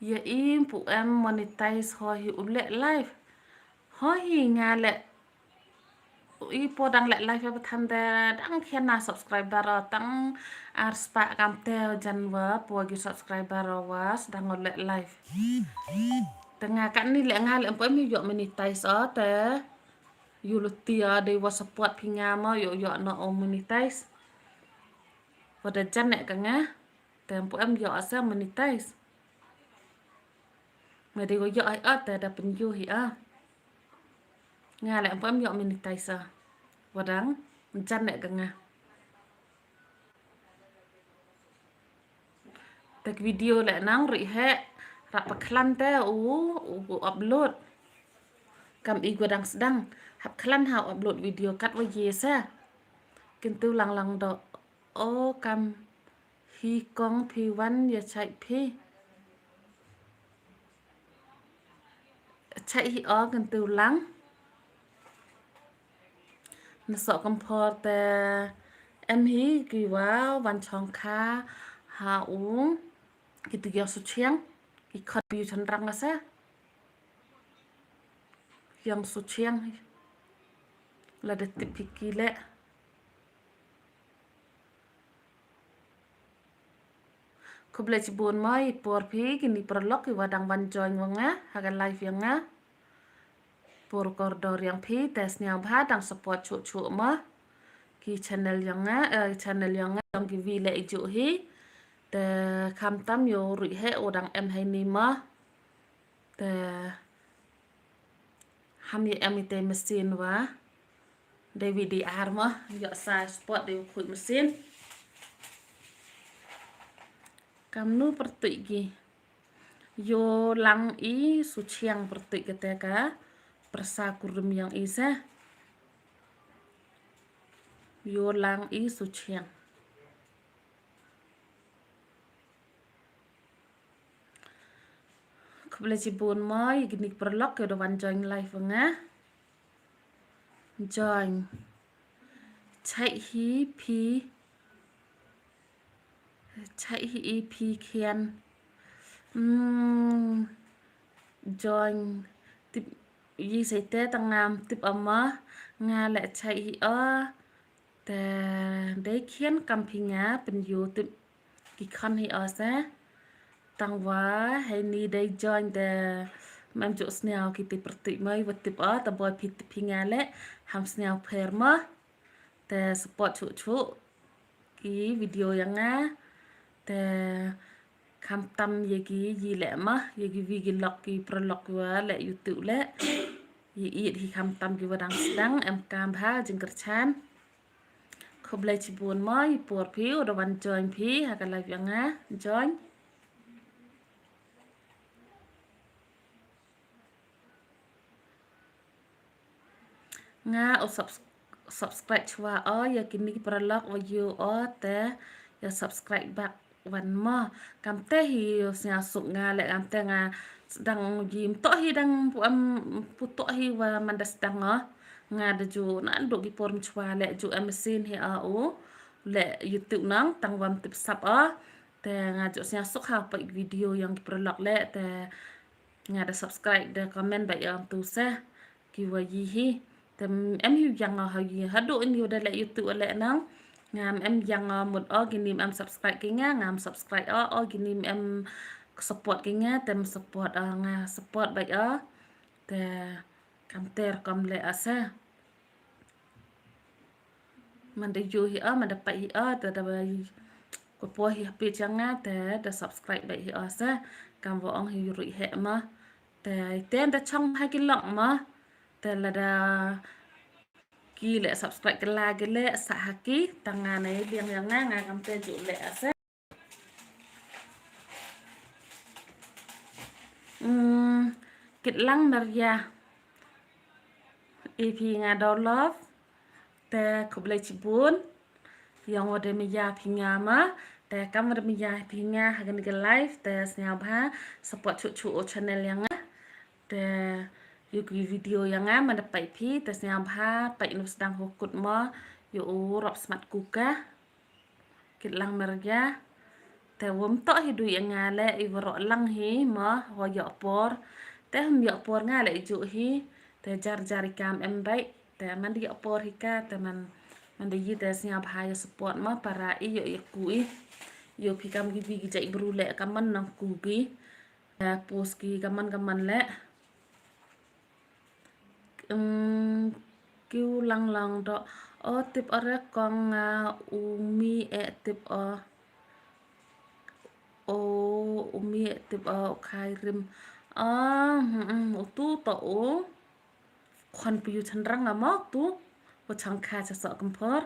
Ïa i pu em monetize ho hi u leh live. Ho hi nga leh. I po dang leh live ba than te dang khian na subscriber o tang ar spah kam te jan wa po ki subscriber o wa sdang u leh live. Te nga kani leh nga leh em po em ïoh monetize o te. Ïoh luti o de wa support phi nga ma ïoh ïoh na o monetize. Wa da jan ne ka nga. Te em pu em ïoh asa monetize. Nga de ko ïoh ai ot te da pynïoh hi a. Nga leh em pu em ïoh monetize a. Wa dang jan ne ka nga. Te video leh nang ruh heh rap pa khlan te u u upload. Kam i gu dang sdang hap khlan ha upload video kat wa ye sa. Kyntu lang lang doh. O kam hi kong phi wan ïa chai phi. Chai hi o kyntu lang. Na Sohkymphor te em hi ki wa wan chong kha ha u ki tu ïa su chiang ki khot bi u chan rang asa. Ïong su chiang hi. La da tip hi ki leh. Khublei chibun mo i por phi kini paralok i wa dang wan join wa nga ha ka live ïa nga. Por kordor ïa phi te sniaw bha dang support chuh chuh mo. Ki channel ïa nga, eh, channel ïa nga dang ki wi leh i juh hi. Te kham tam ïoh ruh heh u dang em hai ni mo. Eh, ham ïa em ïa te machine wa. Dei V D R mo, ïoh sa spot dei u khuid machine. Kamnu pyrtuit ki. Ïoh lang i suchiang pyrtuit kata ka pyrsa kurim ïong i sa. Ïoh lang i suchiang. Khublei chibun mo ïa kini ki paralok ki da wan join live nga. Join. Chai hi phi. Chai hi i phi khian. Hmm. Join. Tip i sa te tang ngam tip ama nga leh chai hi o. Te dei khian kam phi nga pynïoh tip ki khon hi o sa. Tang wa hei ni dei join te mem ju sniaw ki tip pyrtuit mai wa tip o ta boi phi tip phi nga leh ham sniaw pher mo. Te support chuh chuh ki video ïa nga. Te kham tam ïa ki ïi leh mo ïa ki wi ki lok ki paralok wa leh YouTube leh. Ïa ïit hi kham tam ki wa dang sdang em kam bha jingkyrchan. Khublei chibun mo i por phi u da wan join phi ha ka live ïa nga join. Nga u subs- subscribe chwa o ïa kini ki paralok wa ïoh o te ïa subscribe back wan mo. Kamte hi u sniaw suk nga leh kamte nga sdang ïim toh hi dang pu am pu toh hi wa man da sdang o. Nga da ju na duk ki por mchwa leh ju em machine hi o u leh YouTube nang tang wa mtip sap o. Te nga ju sniaw suk ha pait video ïong ki paralok leh te nga da subscribe da comment ba ïong tu se ki wa yi hi. Te em hi ïong ha yi ha du in yu da leh YouTube leh nang. Ngam em ïong mut o kini em subscribe ki nga ngam subscribe o o kini em support ki nga te em support o nga support ba o. Te kam ter kam leh asa. Man da yu hi o man da pait hi o te da ba ko po hi happy chang nga te da subscribe ba hi o sa. Kam wa ong hi yu rui he ma te te da chong ha ki lok ma te la da ki leh subscribe ka la ki leh sa ha ki tang nga nei liang ïong nga nga kam te ju leh asa. Hmm, kit lang Maria. Ïa phi nga da love. Te khublei chibun. Ïong wa da maya phi nga ma. Te kam wa da maya phi nga ha kani ka live te sniaw bha support chuh chuh o channel ïong nga. Te ïu ki video ïong nga man da pait phi te sniaw bha pait nu sdang ho kut mo ïu u rop smat kuka. Kit lang Maria. Te wom toh hi du ïa nga leh i waroh lang hi mo wa ïoh por. Te hum ïoh por nga leh i ju hi. Te jar jar i kam em bai. Te man da ïoh por hi ka te man man da yi te sniaw bha ïa support mo para i ïoh ïa ku i. Ïoh phi kam ki bi ki jai bru leh kam man nang ku ki. Te pus ki kam man kam man leh. Kiu lang lang do o tip o re kong nga u mi e tip o. O u mi e tip o u khai rim. O u tu to u khon piu chan rang a mok tu u chang kha cha so kampor.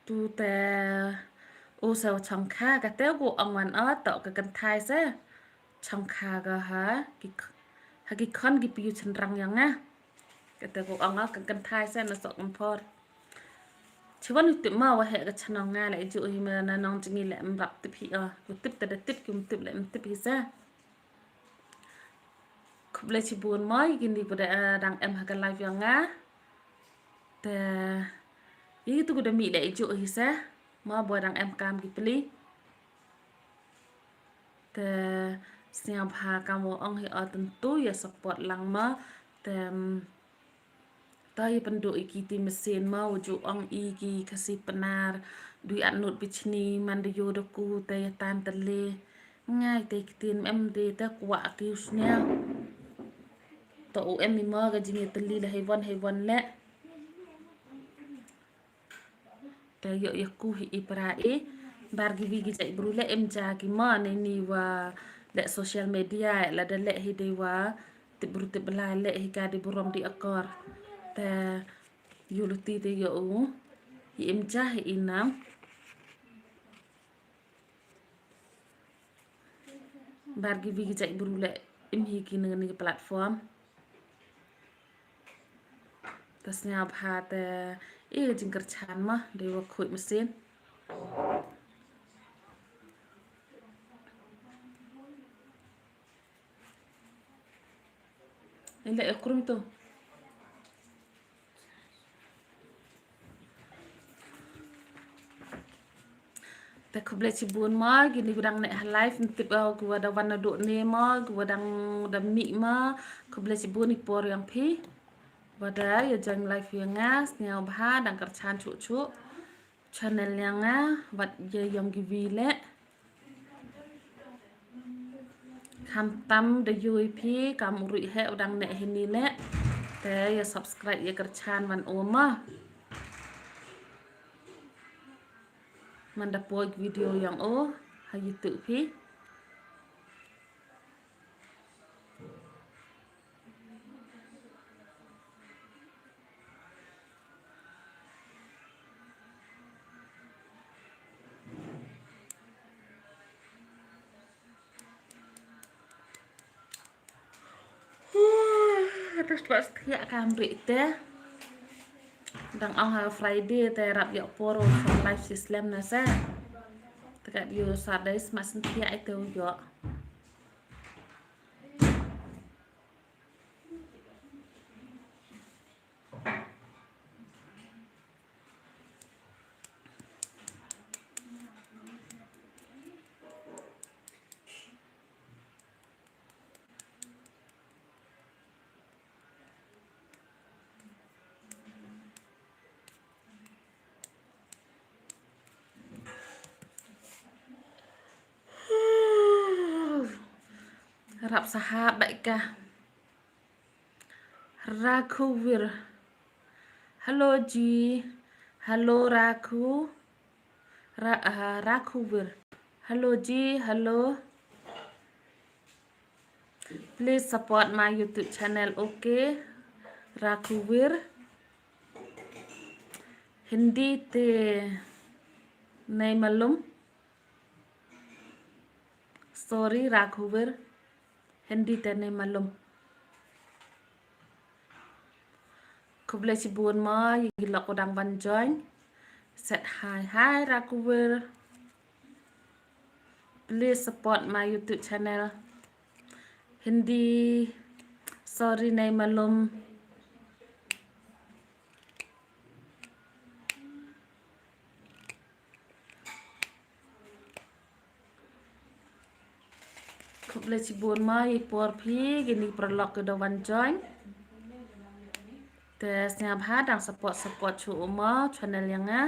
Tu te u se u chong kha ka te ku ong wan o to ka kan thai se chong kha ka ha ki ha ki khon ki piu chen rang yang na ka te ku ong o ka kan thai se na sok mpor. Chiwan u tip ma wa he ka chanong nga le ju hi ma na nong jingi le mrap tip hi o ku tip te da tip ki um tip le um tip hi se. Khublei chibun mo ïa kini ba dang em ha ka live ïong nga. Te ïa kitu ba da mih leh ijuh hi se mo ba dang em kam ki pli. Te sñiaw bha kam wa ong hi o tyntu ïa support lang mo. Te To ïa pynduh ïa ki ti machine mo, wa ju ong i ki Khasi Pnar, dui at nut bichni, man da ïoh da ku te ïa tan tylli. Ngai te ki tin em de te kwah ki u sñiaw. To u em i mo ka jingïatylli la hei wan hei wan leh. Te ïoh ïa ku hi i para i. Bar ki wi ki jait bru leh im ja ki ma ne ni wa leh social media, lada leh hi dei wa tip bru tip bla leh hi ka dei burom di akor. Te yu luti te yo u hi im ja hi inam. Bar ki wi ki jait bru leh im hi ki nang ni platform. Ta sngewbha te i jingkyrchan ma dei wa khuid masin. Ila e krum tu. Te khublei chibun ma, kini gudang ne ha live ntip au gua da wan na duk ne ma, gua dang da mih ma, khublei chibun i por yang phi. Wada ya join live ya nga, sngewbha dang kyrchan chuh chuh. Channel yang nga, wat ya yong ki wi leh. Kham tam da yui phi, kam uri he udang ne hini leh. Te ya subscribe ya kyrchan wan o ma. Man da poi video yang o, ha YouTube phi. Terus pas kia kam ri te. Dang ong ha Friday te rap yok por live system na se. Te ka yu Saturday sma sen kia ite u yok. Rap sahab baik kah. Raghuvir. Hello ji. Hello Raghu. Ra, uh, Raghuvir. Hello ji. Hello. Please support my YouTube channel, okay? Raghuvir. Hindi te nahi malum. Sorry, Raghuvir. Hindi te nahi malum. Khublei chibun ma, yi lok udang ban join. Set hi hi Raghuvir. Please support my YouTube channel. Hindi, sorry nahi malum. Khublei chibun ma, yi por phi, kini paralok ki da wan join. Te sngewbha dang support, support chuh ma channel yang nga.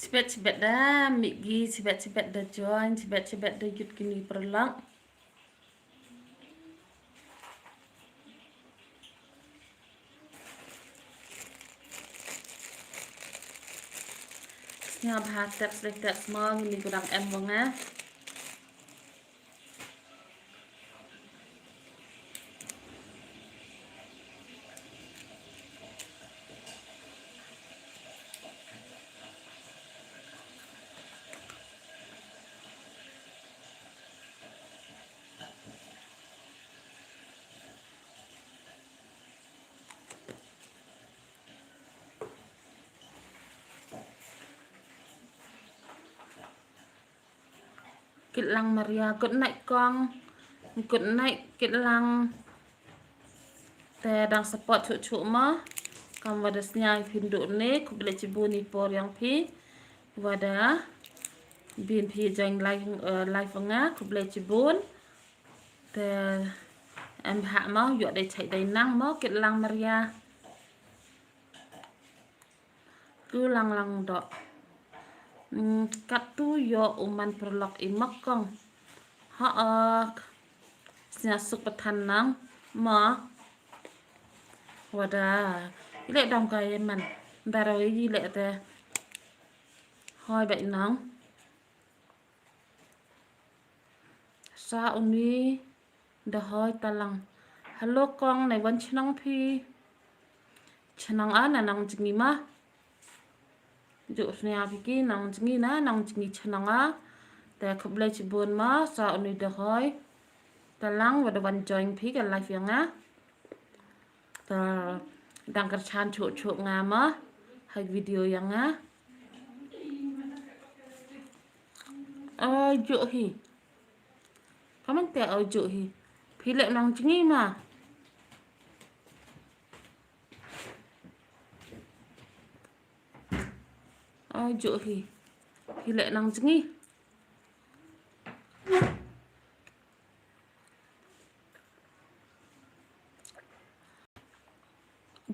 Chibet chibet da mih ki, chibet chibet da join, chibet chibet da yut kini paralok. Sngewbha text leh text mo, ngini kurang em mo nga. Kitlang Maria, good night kong. Good night Kitlang. Te dang support chuh chuh mo. Kam wa da sniaw phi ndu ne, khublei chibun i por yang phi. Wa da bin phi join live, eh, live nga, khublei chibun. Te em bha mo, yoh dei chai dei nang mo, kit lang Maria. Ku lang lang do. Hmm, kat tu yoh u man paralok i mak kong. Ha ok. Sniaw suk pathan nang ma. Wa da. I leh dam ka ye man. Baro i leh te. Hoi bai nang. Sa uni da hoi talang. Hello kong, nai wan chnong phi. Chnong a na nang jngi ma. Ju snia phi ki nang jngi na, nang jngi chnong a. Te khublei chibun ma, sa uni da hoi talang wa da wan join phi ka live yang a. Te dang kyrchan chuh chuh nga ma ha video yang a. Oi ju hi. Kaman te oi ju hi. Phi leh nang jngi ma. Oi ju hi. Phi leh nang jngi.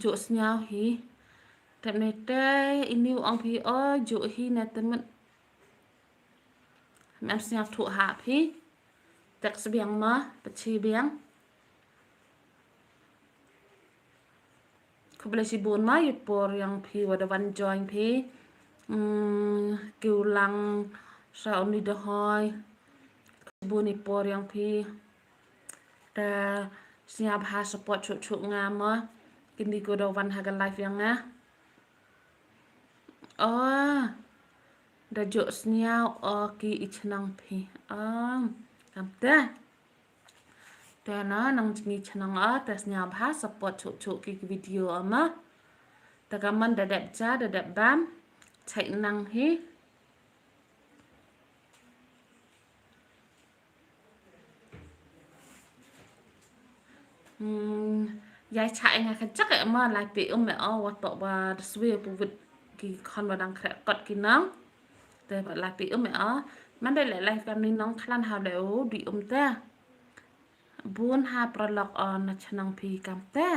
Ju sniaw hi. Tep ne te ini u ong phi o ju hi ne te met. Mem sniaw thuh ha phi. Tek sbiang ma, pachi biang. Khublei chibun ma, i por yang phi wa da wan join phi. Hmm, kiu lang sa uni da hoi. Chibun i por yang phi. Te sniaw bha support chuh chuh nga ma. Kini ko da wan ha ka live yang nga. Oh, da ju sniaw o ki i chnong phi. Oh, kam te. Te na nang jngi chnong o, te sniaw bha support chuh chuh ki video o ma. Te kaman da dep ja, da dep bam. Chai nang hi. Hmm, yai cha nga ka jak e ma lai pi um e o wa to wa da swe pu wit ki khon wa dang khrek kot ki nang. Te ba lai pi um e o. Man de le lai kam ni nong khlan ha le u di um te. Bun ha pralok o na chnong phi kam te.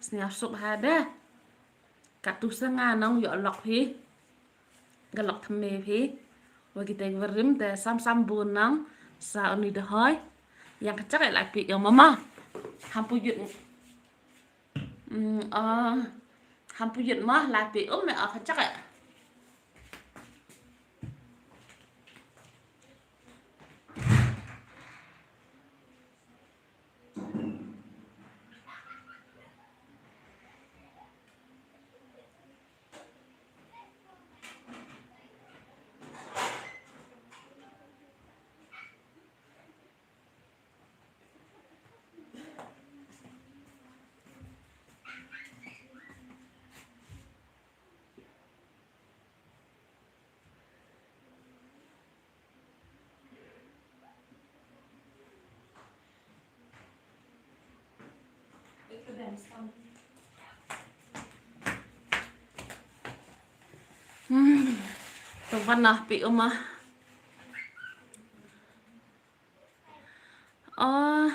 Sniaw suk ha de. Ka tu sa nga nong yo lok phi. Ga lok thymme phi. Wa ki te wa rim te sam sam bun nang sa uni da hoi. Yang ka chak lai pi yo mama. Ham pu yut. Mm, ah, ham pu yut ma lai pi um me ah ka chak. Hmm. To wan na pi uma. Oh,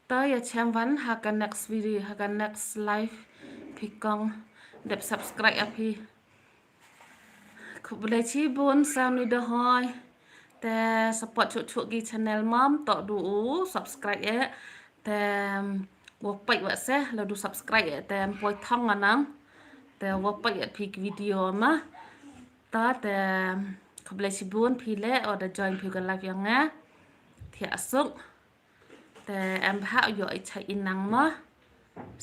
ta ya chem wan ha ka next video, ha ka next live phi kong dep subscribe a phi. Khublei chibun sa uni da hoi. Te support chuh chuh ki channel mam to du u subscribe e. Te wa pait wa se la du subscribe e te poi thong anang. Te wa pait e phi ki video ma. Ta te khublei chibun phi le o da join phi ka live yang nga. Thia asuk. Te em bha u yo i chai inang ma.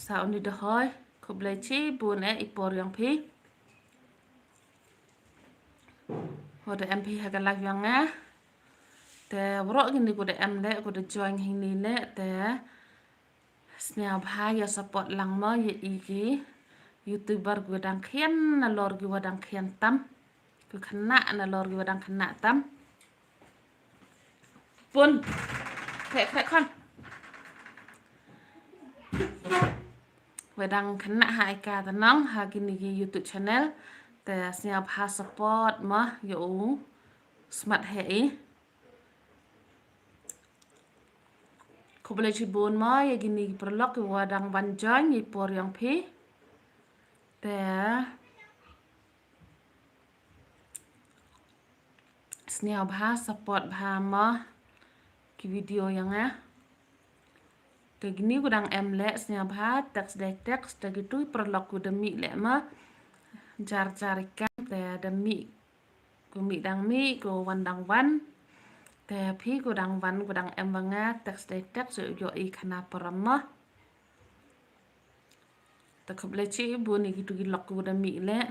Sa uni da hoi. Khublei chibun e i por yang phi. Wa da em phi ha ka live yang nga. Te wro kini ko da em le ko da join hini le te. Sniaw bha ya support lang ma ya i ki YouTuber ki wa dang khian na lor ki wa dang khian tam. Ki khana na lor ki wa dang khana tam. Pun. Khrek khrek khon. Ba dang khynnah ha ïa ka ta nang ha kine ki YouTube channel. Te sngewbha support mo ïa u Smat Heh i. Khublei shibun mo ïa kine ki paralok kiwa dang wan join ïa i por ïong phi. Te sngewbha support bha mo ki video ïong nga. Te kine kiwa dang em leh sngewbha text dei text, te kitu ki paralok kiwa da mih leh mo jar jar i kam te da mih, kiwa mih dang mih, kiwa wan dang wan. Te phi kiwa dang wan kiwa dang em wa nga text dei text, ïoh ïoh i khana parom mo. Te khublei shibun ïa kitu ki lok kiwa da mih leh.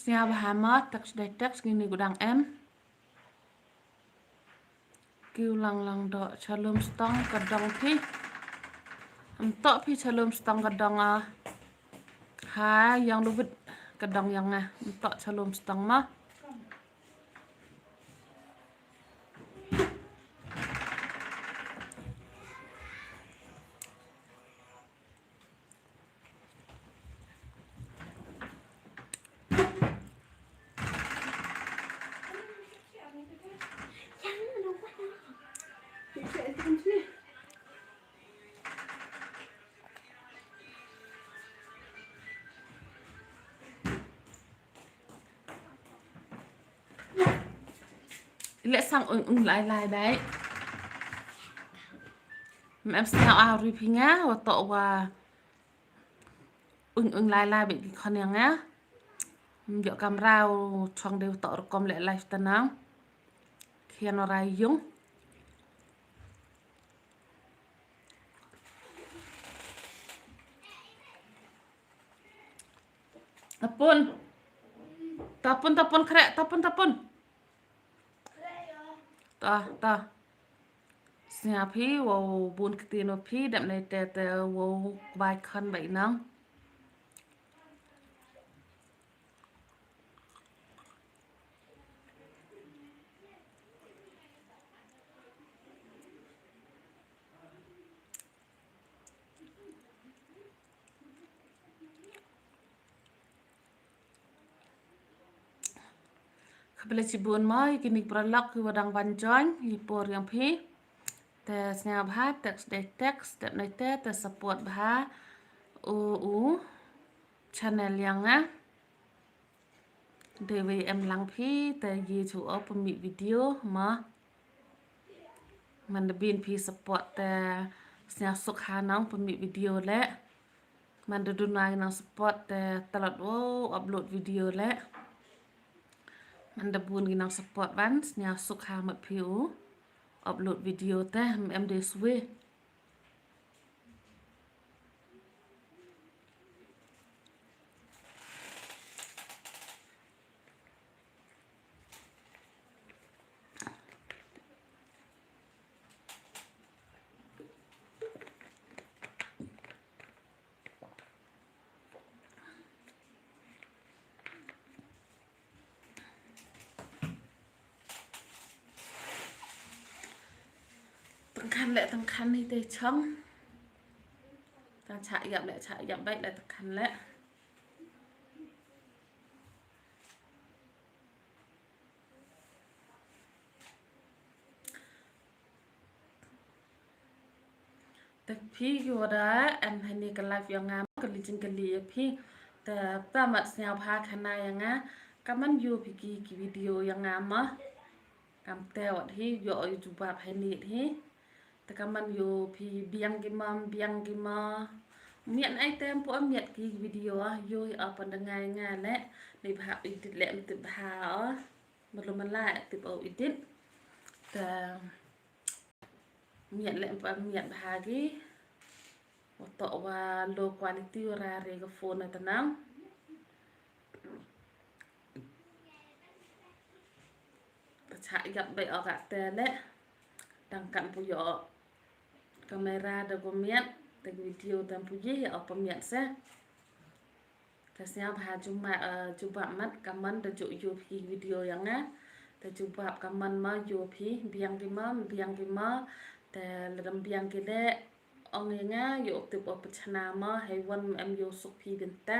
Sngewbha mo text dei text kine kiwa dang em. Kiw lang lang doh cha lum stong ka dong phi. Ym toh phi cha lum stong ka dong a. Ha ïong David ka dong ïong nga. Ym toh cha lum stong mo. Leh sang ung ung lai lai dei. Ym em sngewbha ri phi nga wa toh wa ung ung lai lai bad ki khon ïong nga. Ym ïoh kamra u chong dei wa toh rukom leh live ta nang. Khian wa rai yung. Tapun. Tapun, tapun, khreh, tapun, tapun. Ta, ta. Sngap hi, wow, bun ktien o phi, dep nei te te, wow, bai khan bai nang. Khublei shibun mo, ïa kine ki paralok kiwa dang wan join, ïa i por ïong phi. Te sngap bha, text dei text, dep nei te, te support bha. U, u, channel ïong nga. Dei wei em lang phi, te ïa chu o pynmih video, mo. Man da bin phi support te sngap suk ha nang pynmih video leh. Man da duna nang support te talot wow upload video leh. Man da bun nang support wan sngap suk ha mat phi u upload video te em dei swe. Tang khan leh, tang khan hi te chong. Tang chah ïap leh, chah ïap beit leh, tang khan leh. Te phi kiwa da em hani ka live ïong nga, ka li jingkylli ïa phi. Te ta mat sngap bha khana ïa nga. Ka man ïoh phi ki, ki video ïong nga mo. Kam te wat hi ïoh ïa jubab hani hi. Te ka man ïoh phi biang ki mo, biang ki mo. Miat ai tem po miat ki video ah ïoh ïa pan da ngai nga leh. Ni bha edit leh mtip bha o. Malu mala tip o edit. Te Miat leh, pa miat bha ki. Wa toh wa low quality wa ra re ka phone na tanang. Ta chah ïap beit o ka te leh. Tang kan pu ïoh camera da ko miat, te video tang pu ïoh o pa miat se. Te sñiaw bha jubab, eh, jubab mat comment da ju ïoh phi video ïa nga. Te jubab comment ma ïoh phi, biang ki ma, biang ki ma. Te lada ym biang ki leh, ong ïa nga, ïoh tip o pachna ma, hei wan em ïoh suk phi bynta.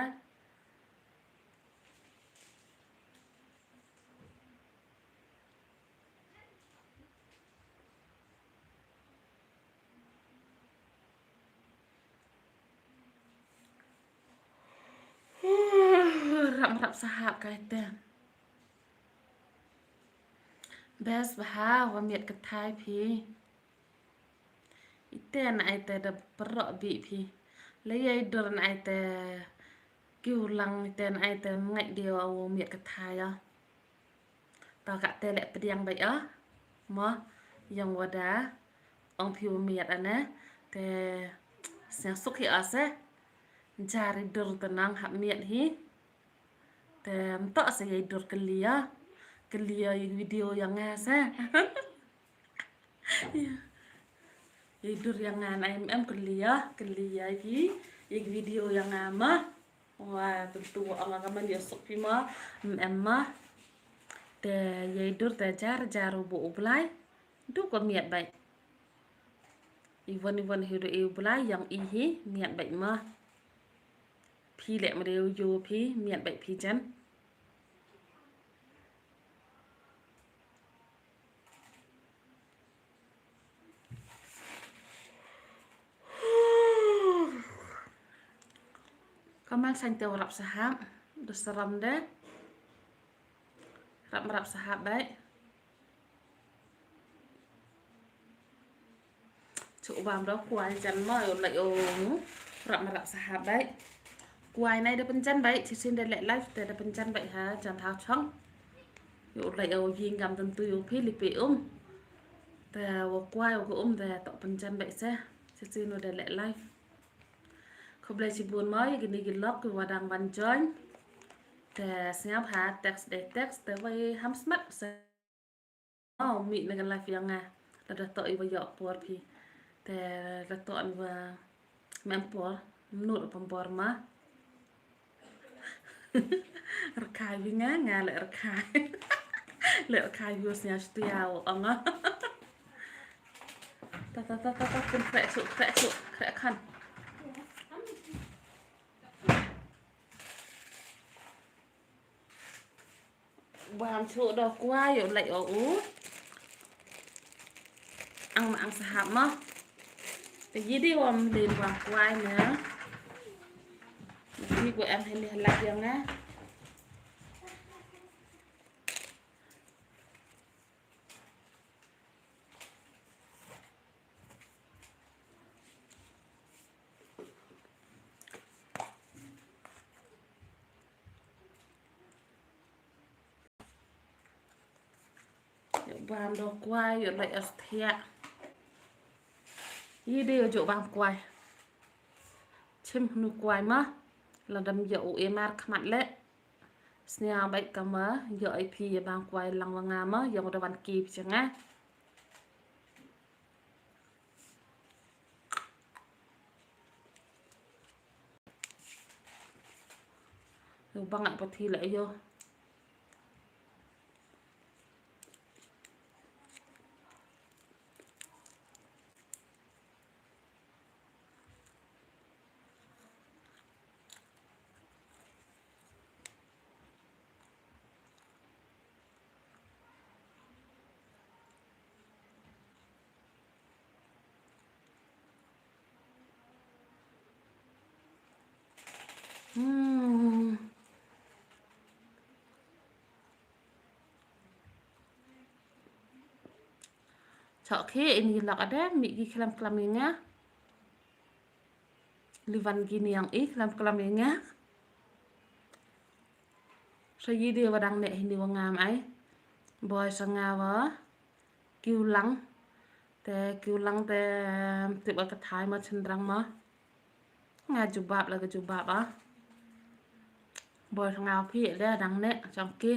Rap, rap sahap kai te. Best bha, wa miat ka thai phi. Ite na ai te da parok bi phi. Le yei dur na ai te kiu lang ite na ai te ngai dio au miat ka thai ya. Ta ka te le pdiang bai ya. Mo yang wada ong phi wa miat ane te sñiaw suk hi ase. Jari dur tenang hap miat hi. Te mtok se yei dur kelia. Kelia yei video yang ase. Yei dur yang ngan ai em kelia, kelia yei, yei video yang ngama. Wa tentu ong ka man ya suk phi ma, em ma. Te yei dur te jar jar u bu u blai. Du ko miat bai. Iwan iwan hi du i u blai yang i hi miat bai ma. Phi leh ma dei u yo phi miat bai phi jan. Kamal sain te warap sahap, da saram de. Rap marap sahap bai. Chu bam do kwai jan ma yo lai o. Rap marap sahap bai. Kwai nai da pynjan bai, chi sin da leh live te da pynjan bai ha jan thao chong. Yo lai o ying gam tentu yo phi li pe um. Te wa kwai wa um te to pynjan bai se. Chi sin da leh live. Khublei chibun mo ya kini ki lok ki wa dang wan join. Te sñiaw bha text de text te wei ham smat se. Oh, mi na ka live yang nga. Lada to i wa yok por phi. Te lada to i wa mem por. Mnur pam por ma. Rkai wi nga, nga le rkai. Le rkai wi sñiaw stia o ong. Ta ta ta ta ta kun krek su, krek su, krek kan. Bam chu do kwai yo lai o u. Ang ma ang sahap ma. Te yi di wam din bam kwai na. Yi ko em hen ni halak yang na. Yo bam do kwai, yo lai as thiah. Yi de yo jo bam kwai. Chim nu kwai ma. Lada ym yo u e mar khmat le. Sñiaw bait ka ma, yo ai phi ya bam kwai lang wa nga ma, yo da wan ki phi nga. Yo bang at pathi la yo. Hmm. Chok hi ini lok ada mi ki klam klam inga. Liwan gini yang i klam klam inga. Sa yi de wa dang ne hini wa ngam ai. Boy sa nga wa kiu lang. Te kiw lang te tip ka thai ma chynrang ma. Nga jubab la ka jubab ah. Bor nga phi le dang ne chong ki.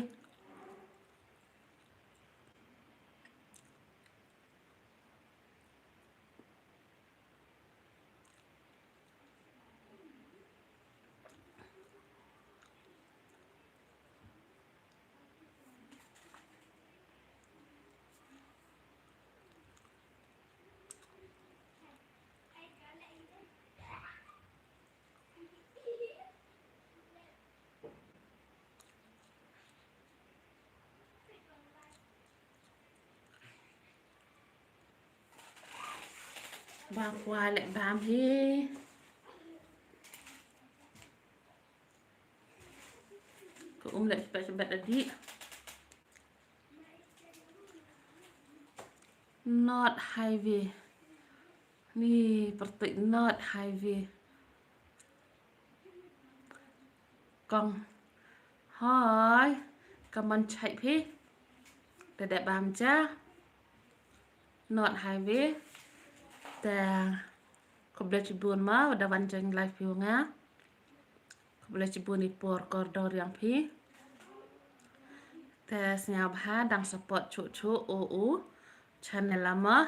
Ba kwah leh bam hi. Ka um leh sipet sipet adi. North Highway. Ni pertik North Highway. Kong. Hoi. Kaman chai phi. Te dep bam ja. North Highway. Te khublei chibun ma, da wan join live phi nga. Khublei chibun i por kordor yang phi. Te sngewbha dang support chuh chuh o u channel lama.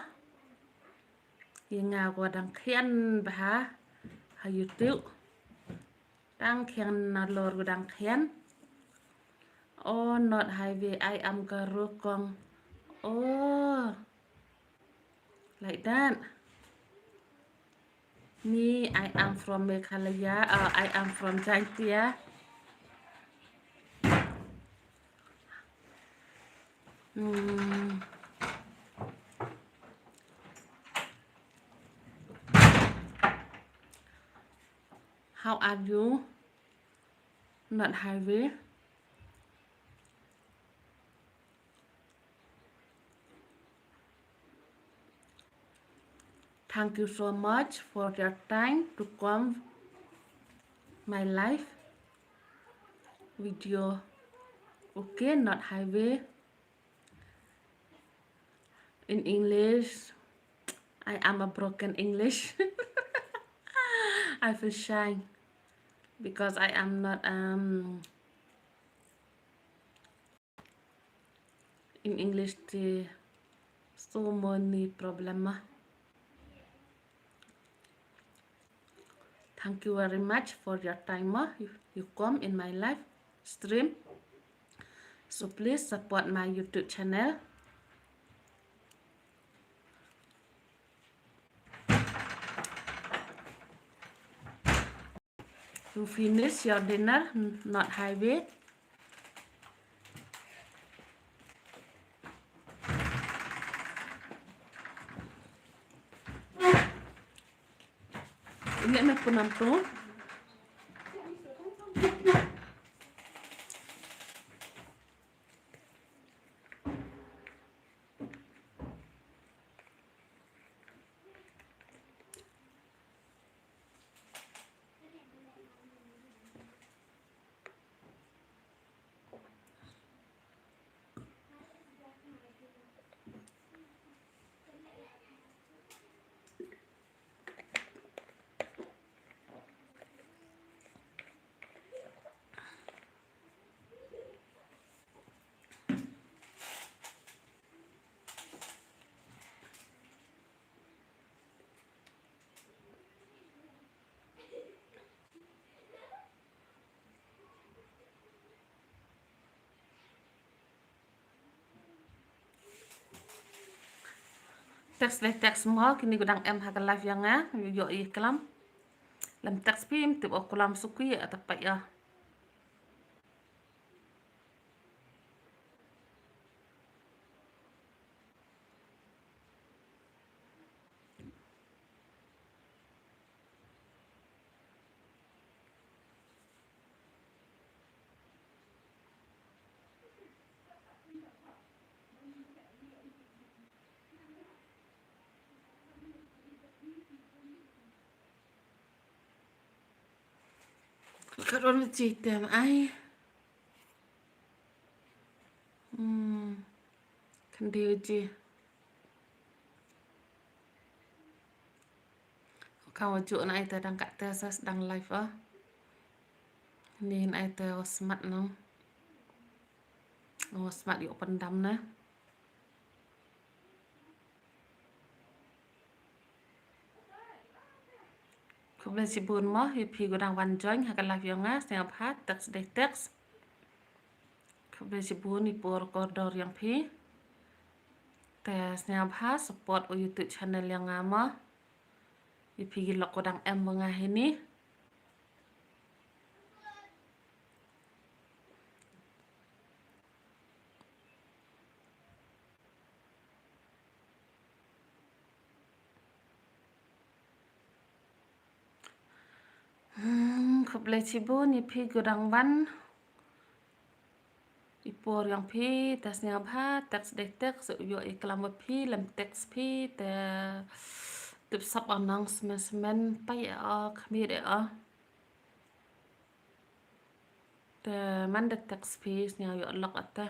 Ïa nga ko dang khian bha ha YouTube. Dang khian na lor ko dang khian. Oh, North Highway, I am Garo kong. Oh, like that. Me, I am from Meghalaya. Uh, I am from Jaintia. Hmm. How are you? North Highway. Thank you so much for your time to come my live video. Okay, North Highway. In English, I am a broken English. I feel shy because I am not, um, in English, the so many problem. Thank you very much for your time, ma. You, you come in my live stream. So please support my YouTube channel. You finish your dinner, North Highway. Ini nak pun nampu. Text leh text mo, kini ko dang em ha ka live ïa nga, ïoh ïa klam. Lem text phi, em tip o klam suki, ata pa ïa. Ka ron chi tem ai. Hmm. Kan dei chi. Aw, ju na ai te dang kat te sa dang live ah. Ni na ai te wa smat nang. Wa smat ïoh pyndam na. Khublei shibun mo ïa phi kiba dang wan join ha ka live jong nga, sngewbha text dei text. Khublei shibun ïa i por kordor jong phi. Te sngewbha support u YouTube channel jong nga mo. Ïa phi ki lok kiba dang em bad nga hini. Hmm, khublei shibun ïa phi kiba dang wan. I por jong phi te sngewbha text dei text, ïoh ïa klam bad phi lem text phi te tip sap anang smen smen pai o khmih de o. Te man da text phi sngewbha ïoh lok ata.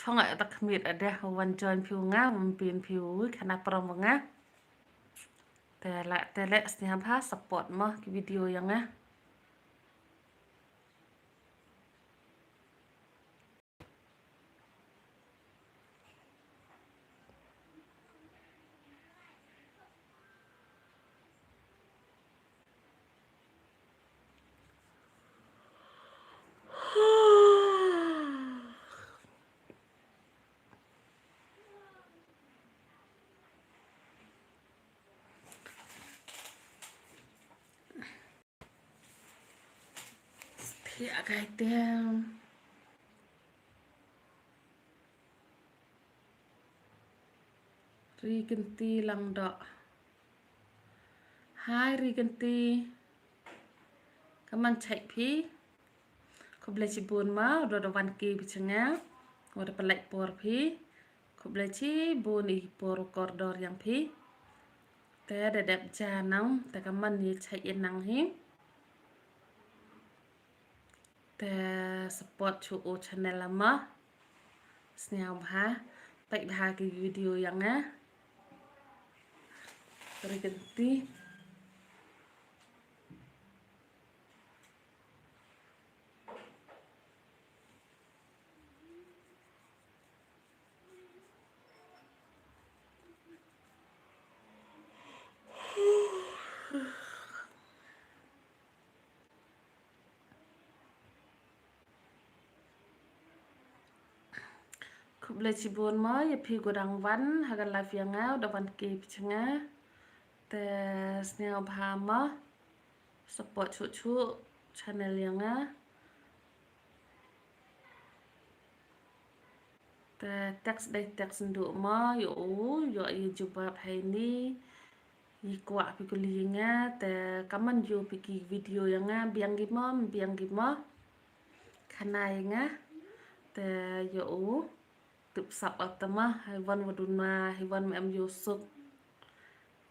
Chong ai ta khmih ada wan join phi nga, ym pyn phi u khana prom nga. Te la te le sngewbha support mo ki video jong nga. Thiah kai tem. Ri Kynti Langdoh. Hai Ri Kynti. Kaman chait phi. Khublei shibun ma, u da wan ki bishanga. U da pynlait por phi. Khublei shibun ïa i por kordor jong phi. Te da dep ja nang, te kaman ïa chait ïa nang hi. Te support shuh u channel ma. Sngewbha peit bha ki video jong nga. Ri Kynti. Khublei shibun mo ïa phi kiba dang wan ha ka live jong nga, u da wan ki bishanga. Te sngewbha mo support shuh shuh channel jong nga. Te text dei text ndu mo, ïoh u ïoh ïa jubab ha ini. Ïa kwah phi kylli ïa nga, te kaman ïoh phi ki video jong nga, biang ki mo, biang ki mo. Khana ïa nga. Te ïoh u tip sap ata ma, hi wan wa duna, hi wan ma em ïoh suk.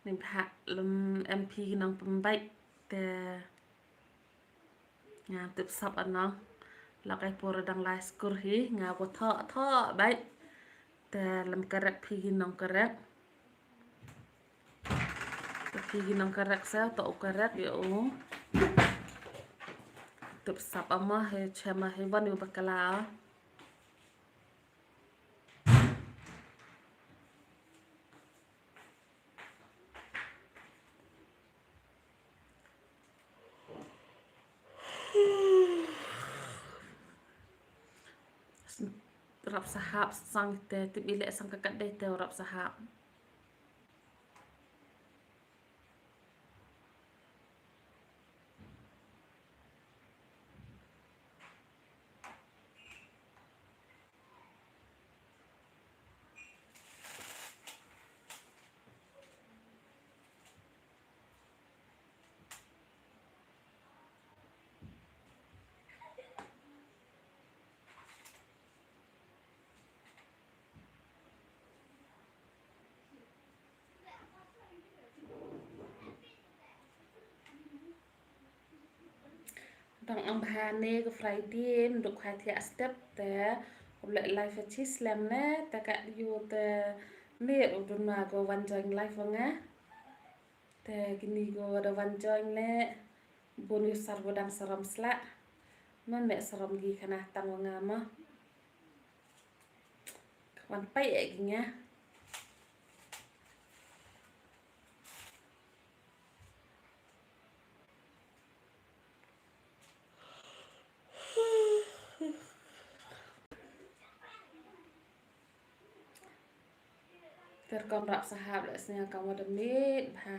Ni bha lem em phi ki nongpynbeit. Te nga tip sap ano. La kai por dang lai skur hi, nga wa thoh thoh beit. Te lem kerek phi ki nongkerek. Te phi ki nongkerek sa, to u kerek ïa u. Tip sap ama hi, chema hi wan u bakla. Rap sahap sang te, tip ile sang ka kat dei te rap sahap. Tang ang bha ne ka Friday, mduk hai thiah step te, u leh live a chi slem ne, te ka yu te ne u dun ma ko wan join live wa nga. Te kini ko da wan join le, bun yu sar ko dang sarom sla. Man me sarom gi khana tang wa nga ma. Wan pai e gi nga. Ter kom rap sahap le snya kam wa da mit bha.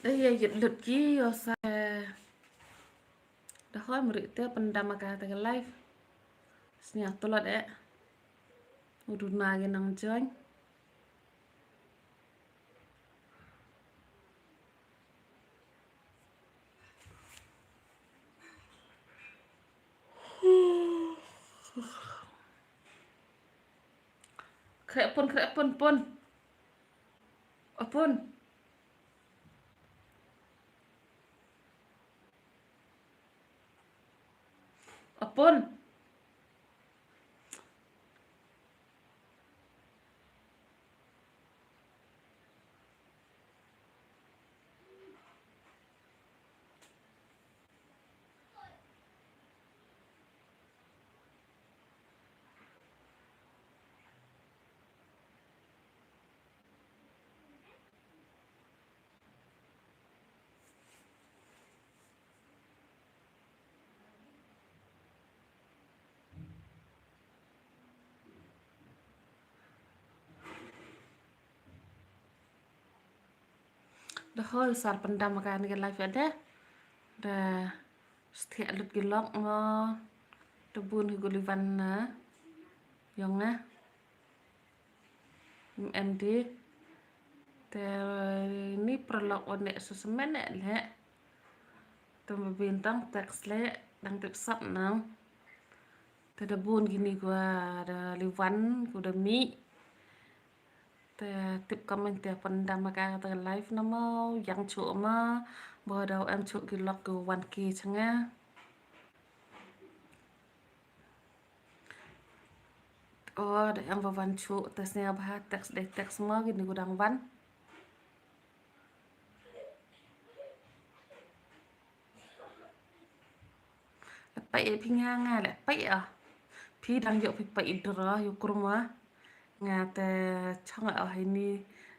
Dei ya yut lut ki yo sa. Da hoi mri te pyndam ka te ka live. Snya tulot e. Udun ma gi nang join. Khreh pun, khreh pun, pun. O pun. O pun. Da hoi sar pyndam ka ni ka live ya de. Da stia lut ki lok mo. Da bun hi guli van na. Yong na. M D. Te ni prolog one su semen ne le. Te mabintang text le dang tip sap nang. Te da bun kini gua da liwan ku da mi. Te tip comment te pyndam ka te live na mo yang chu ma. Bo da em chu ki lok ku wan ki changa. O da em ba wan chu te sne ba text dei text mo kini ku dang wan. Lepai e phi nga nga lepai ah. Phi dang yok phi pai dro yu krum ah. Nga te chong ah hai ni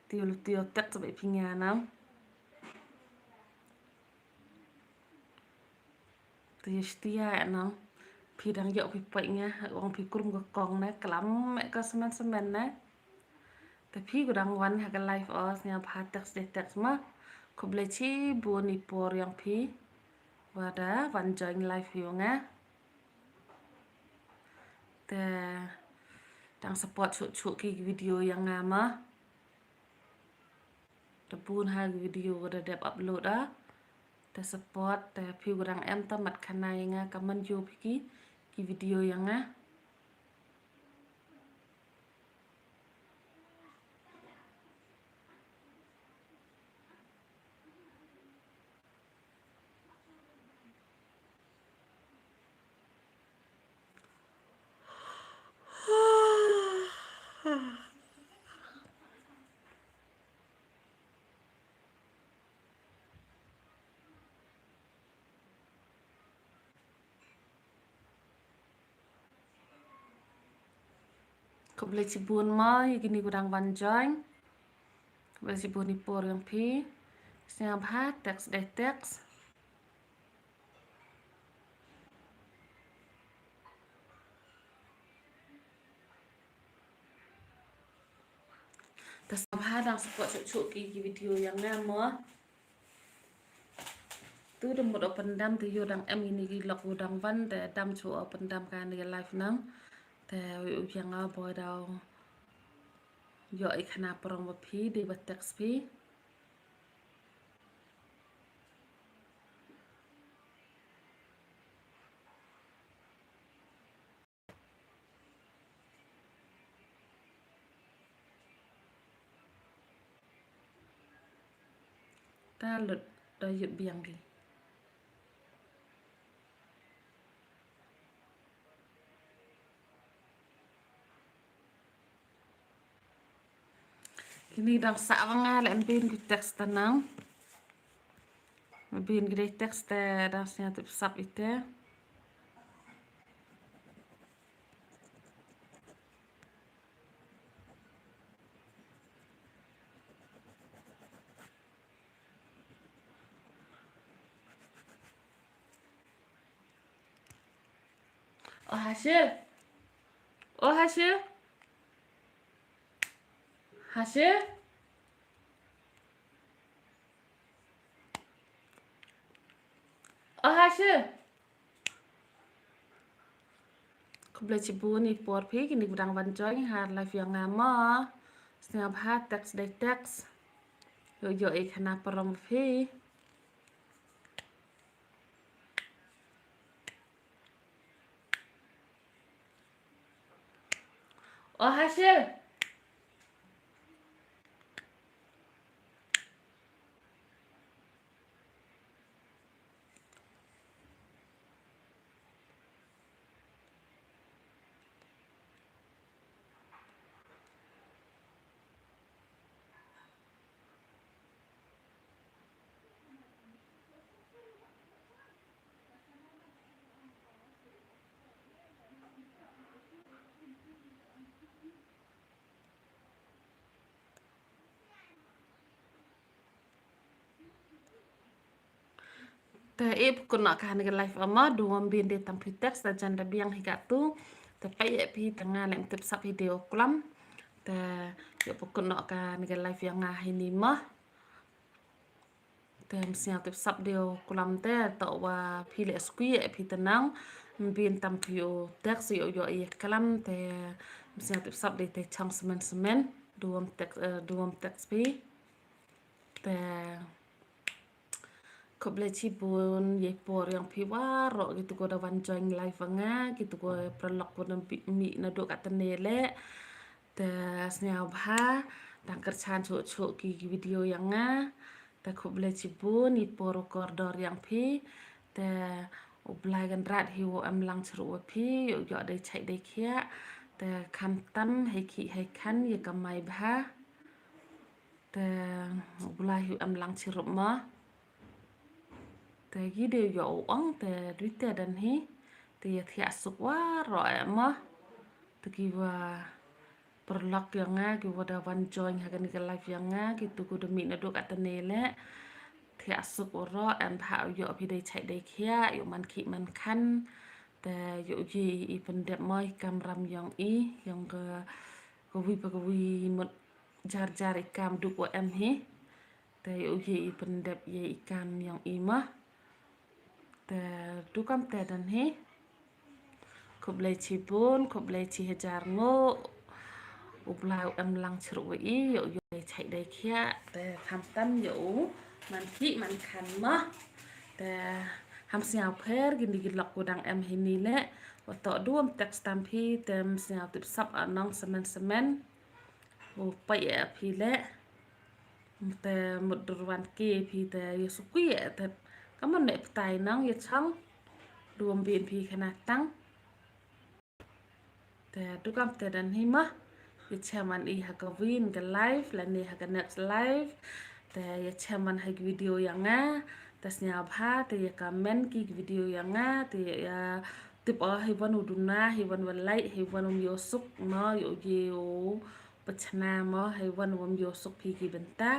tiu tiu tek sabai phi nga nam. Tiu stia nam. Phi dang yok phi pai nga ong phi krum ka kong na klam me ka semen semen na. Te phi ku dang wan ha ka live os nga pha text de text ma. Khublei chibun i por yang phi. Wada wan join live yu nga. Te dang support chu chu ki video yang nga ma. Te bun ha ki video wada dep upload a. Te support te phi ku dang em ta mat khana yang nga ka man yu phi ki ki video yang nga. Khublei chibun mo ïa kine ki dang wan join. Khublei chibun ïa por jong phi. Sngewbha text dei text. Te sngewbha dang support shuh shuh ki, ki video jong nga mo. Tu da mut o pyndam te ïoh dang em ïa kine ki lok u dang wan te dam shuh o pyndam kane ka live nang. Te u jong nga boi dau ïoh i khana prong ba phi dei ba text phi. Ta lut da yut biang ki. Kini dang sah ba nga leh ym bin ki text ta nang. Ym bin ki dei text te dang sngewtip sap ite. O Hashir. O Hashir. Hashir. O Hashir. Khublei chibun ïa i por phi kini ba dang wan join ha live ïa nga mo. Sngewbha text dei text. Ïoh ïoh i khana parom phi. O Hashir. Te i pynkut noh ka ha kane ka live ama, du ym bin dei tang phi text, da jan da biang hi katu. Te peit ïa phi te nga leh ym tip sap hi dei u klam. Te ïa pynkut noh ka ha kane ka live ïa nga hi ni ma. Te ym sngewtip sap dei u klam te, to wa phi leh squee ïa phi te nang. Ym bin tang phi u text ïoh ïoh i klam te ym sngewtip sap dei te chang semen semen. Du ym text, eh, du ym text phi. Te khublei chibun ïa i por ïa phi waroh kitu ko da wan join live ïa nga, kitu ko paralok ko da mih naduh katne leh. Te sngewbha dang kyrchan shuh shuh ki, ki video ïa nga. Te khublei chibun ïa i por u kordor ïa phi. Te U Blai Kynrad hi u em lang shuh ruh ïa phi, ïoh ïoh dei chait dei khiah. Te khamtam hei khih hei khan ïa ka mai bha. Te U Blai hi u em lang shuh ruh ma. Te ki dei ïoh u ong te dei te don hi. Te ïa thiah suk waroh eh ma. Te ki wa paralok ïa nga, ki wa da wan join ha kane ka live ïa nga, kitu ko da mih naduh katne leh. Thiah suk waroh, em bha ïoh phi dei chait dei khiah, ïoh man khih man khan. Te ïoh ïa i pyndep mo i kamram ïong i, ïong ka, kawi pa kawi mut jar jar i kam duk wa em hi. Te ïoh ïa i pyndep ïa i kam ïong i ma. Te du kam te don hi. Khublei chibun, khublei chi hajar nguh. U Blai u em lang shuh ruh ïa i, ïoh ïoh dei chait dei khiah. Te khamtam ïoh u man khih man khan ma. Te ham sngewpher kini ki lok ko dang em hi ni leh. Wa to du ym text tam phi te ym sngewtip sap a nong semen semen. U peit ïa phi leh. Te mut dur wan ki phi te ïa sukui ïa te. Ka mon ne ptai nang ïa chang. Du ym bin phi khana tang. Te du kam te don hi ma. Ïa chem wan i ha ka win ka live lane ha ka next live. Te ïa chem wan ha ki video ïa nga. Te sngewbha te ïa comment ki video ïa nga. Te ïa tip o hi wan u duna, hi wan wa like, hi wan um ïoh suk ma, ïoh ïoh u pachna ma, hi wan um ïoh suk phi ki bynta.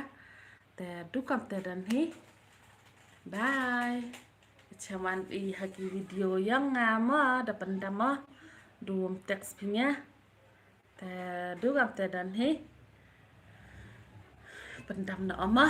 Te du kam te don hi. Bye. Chem wan i ha ki video ïa nga ma, da pyndam ma. Du ym text phi nga. Te du kam te don hi. Pyndam na ma.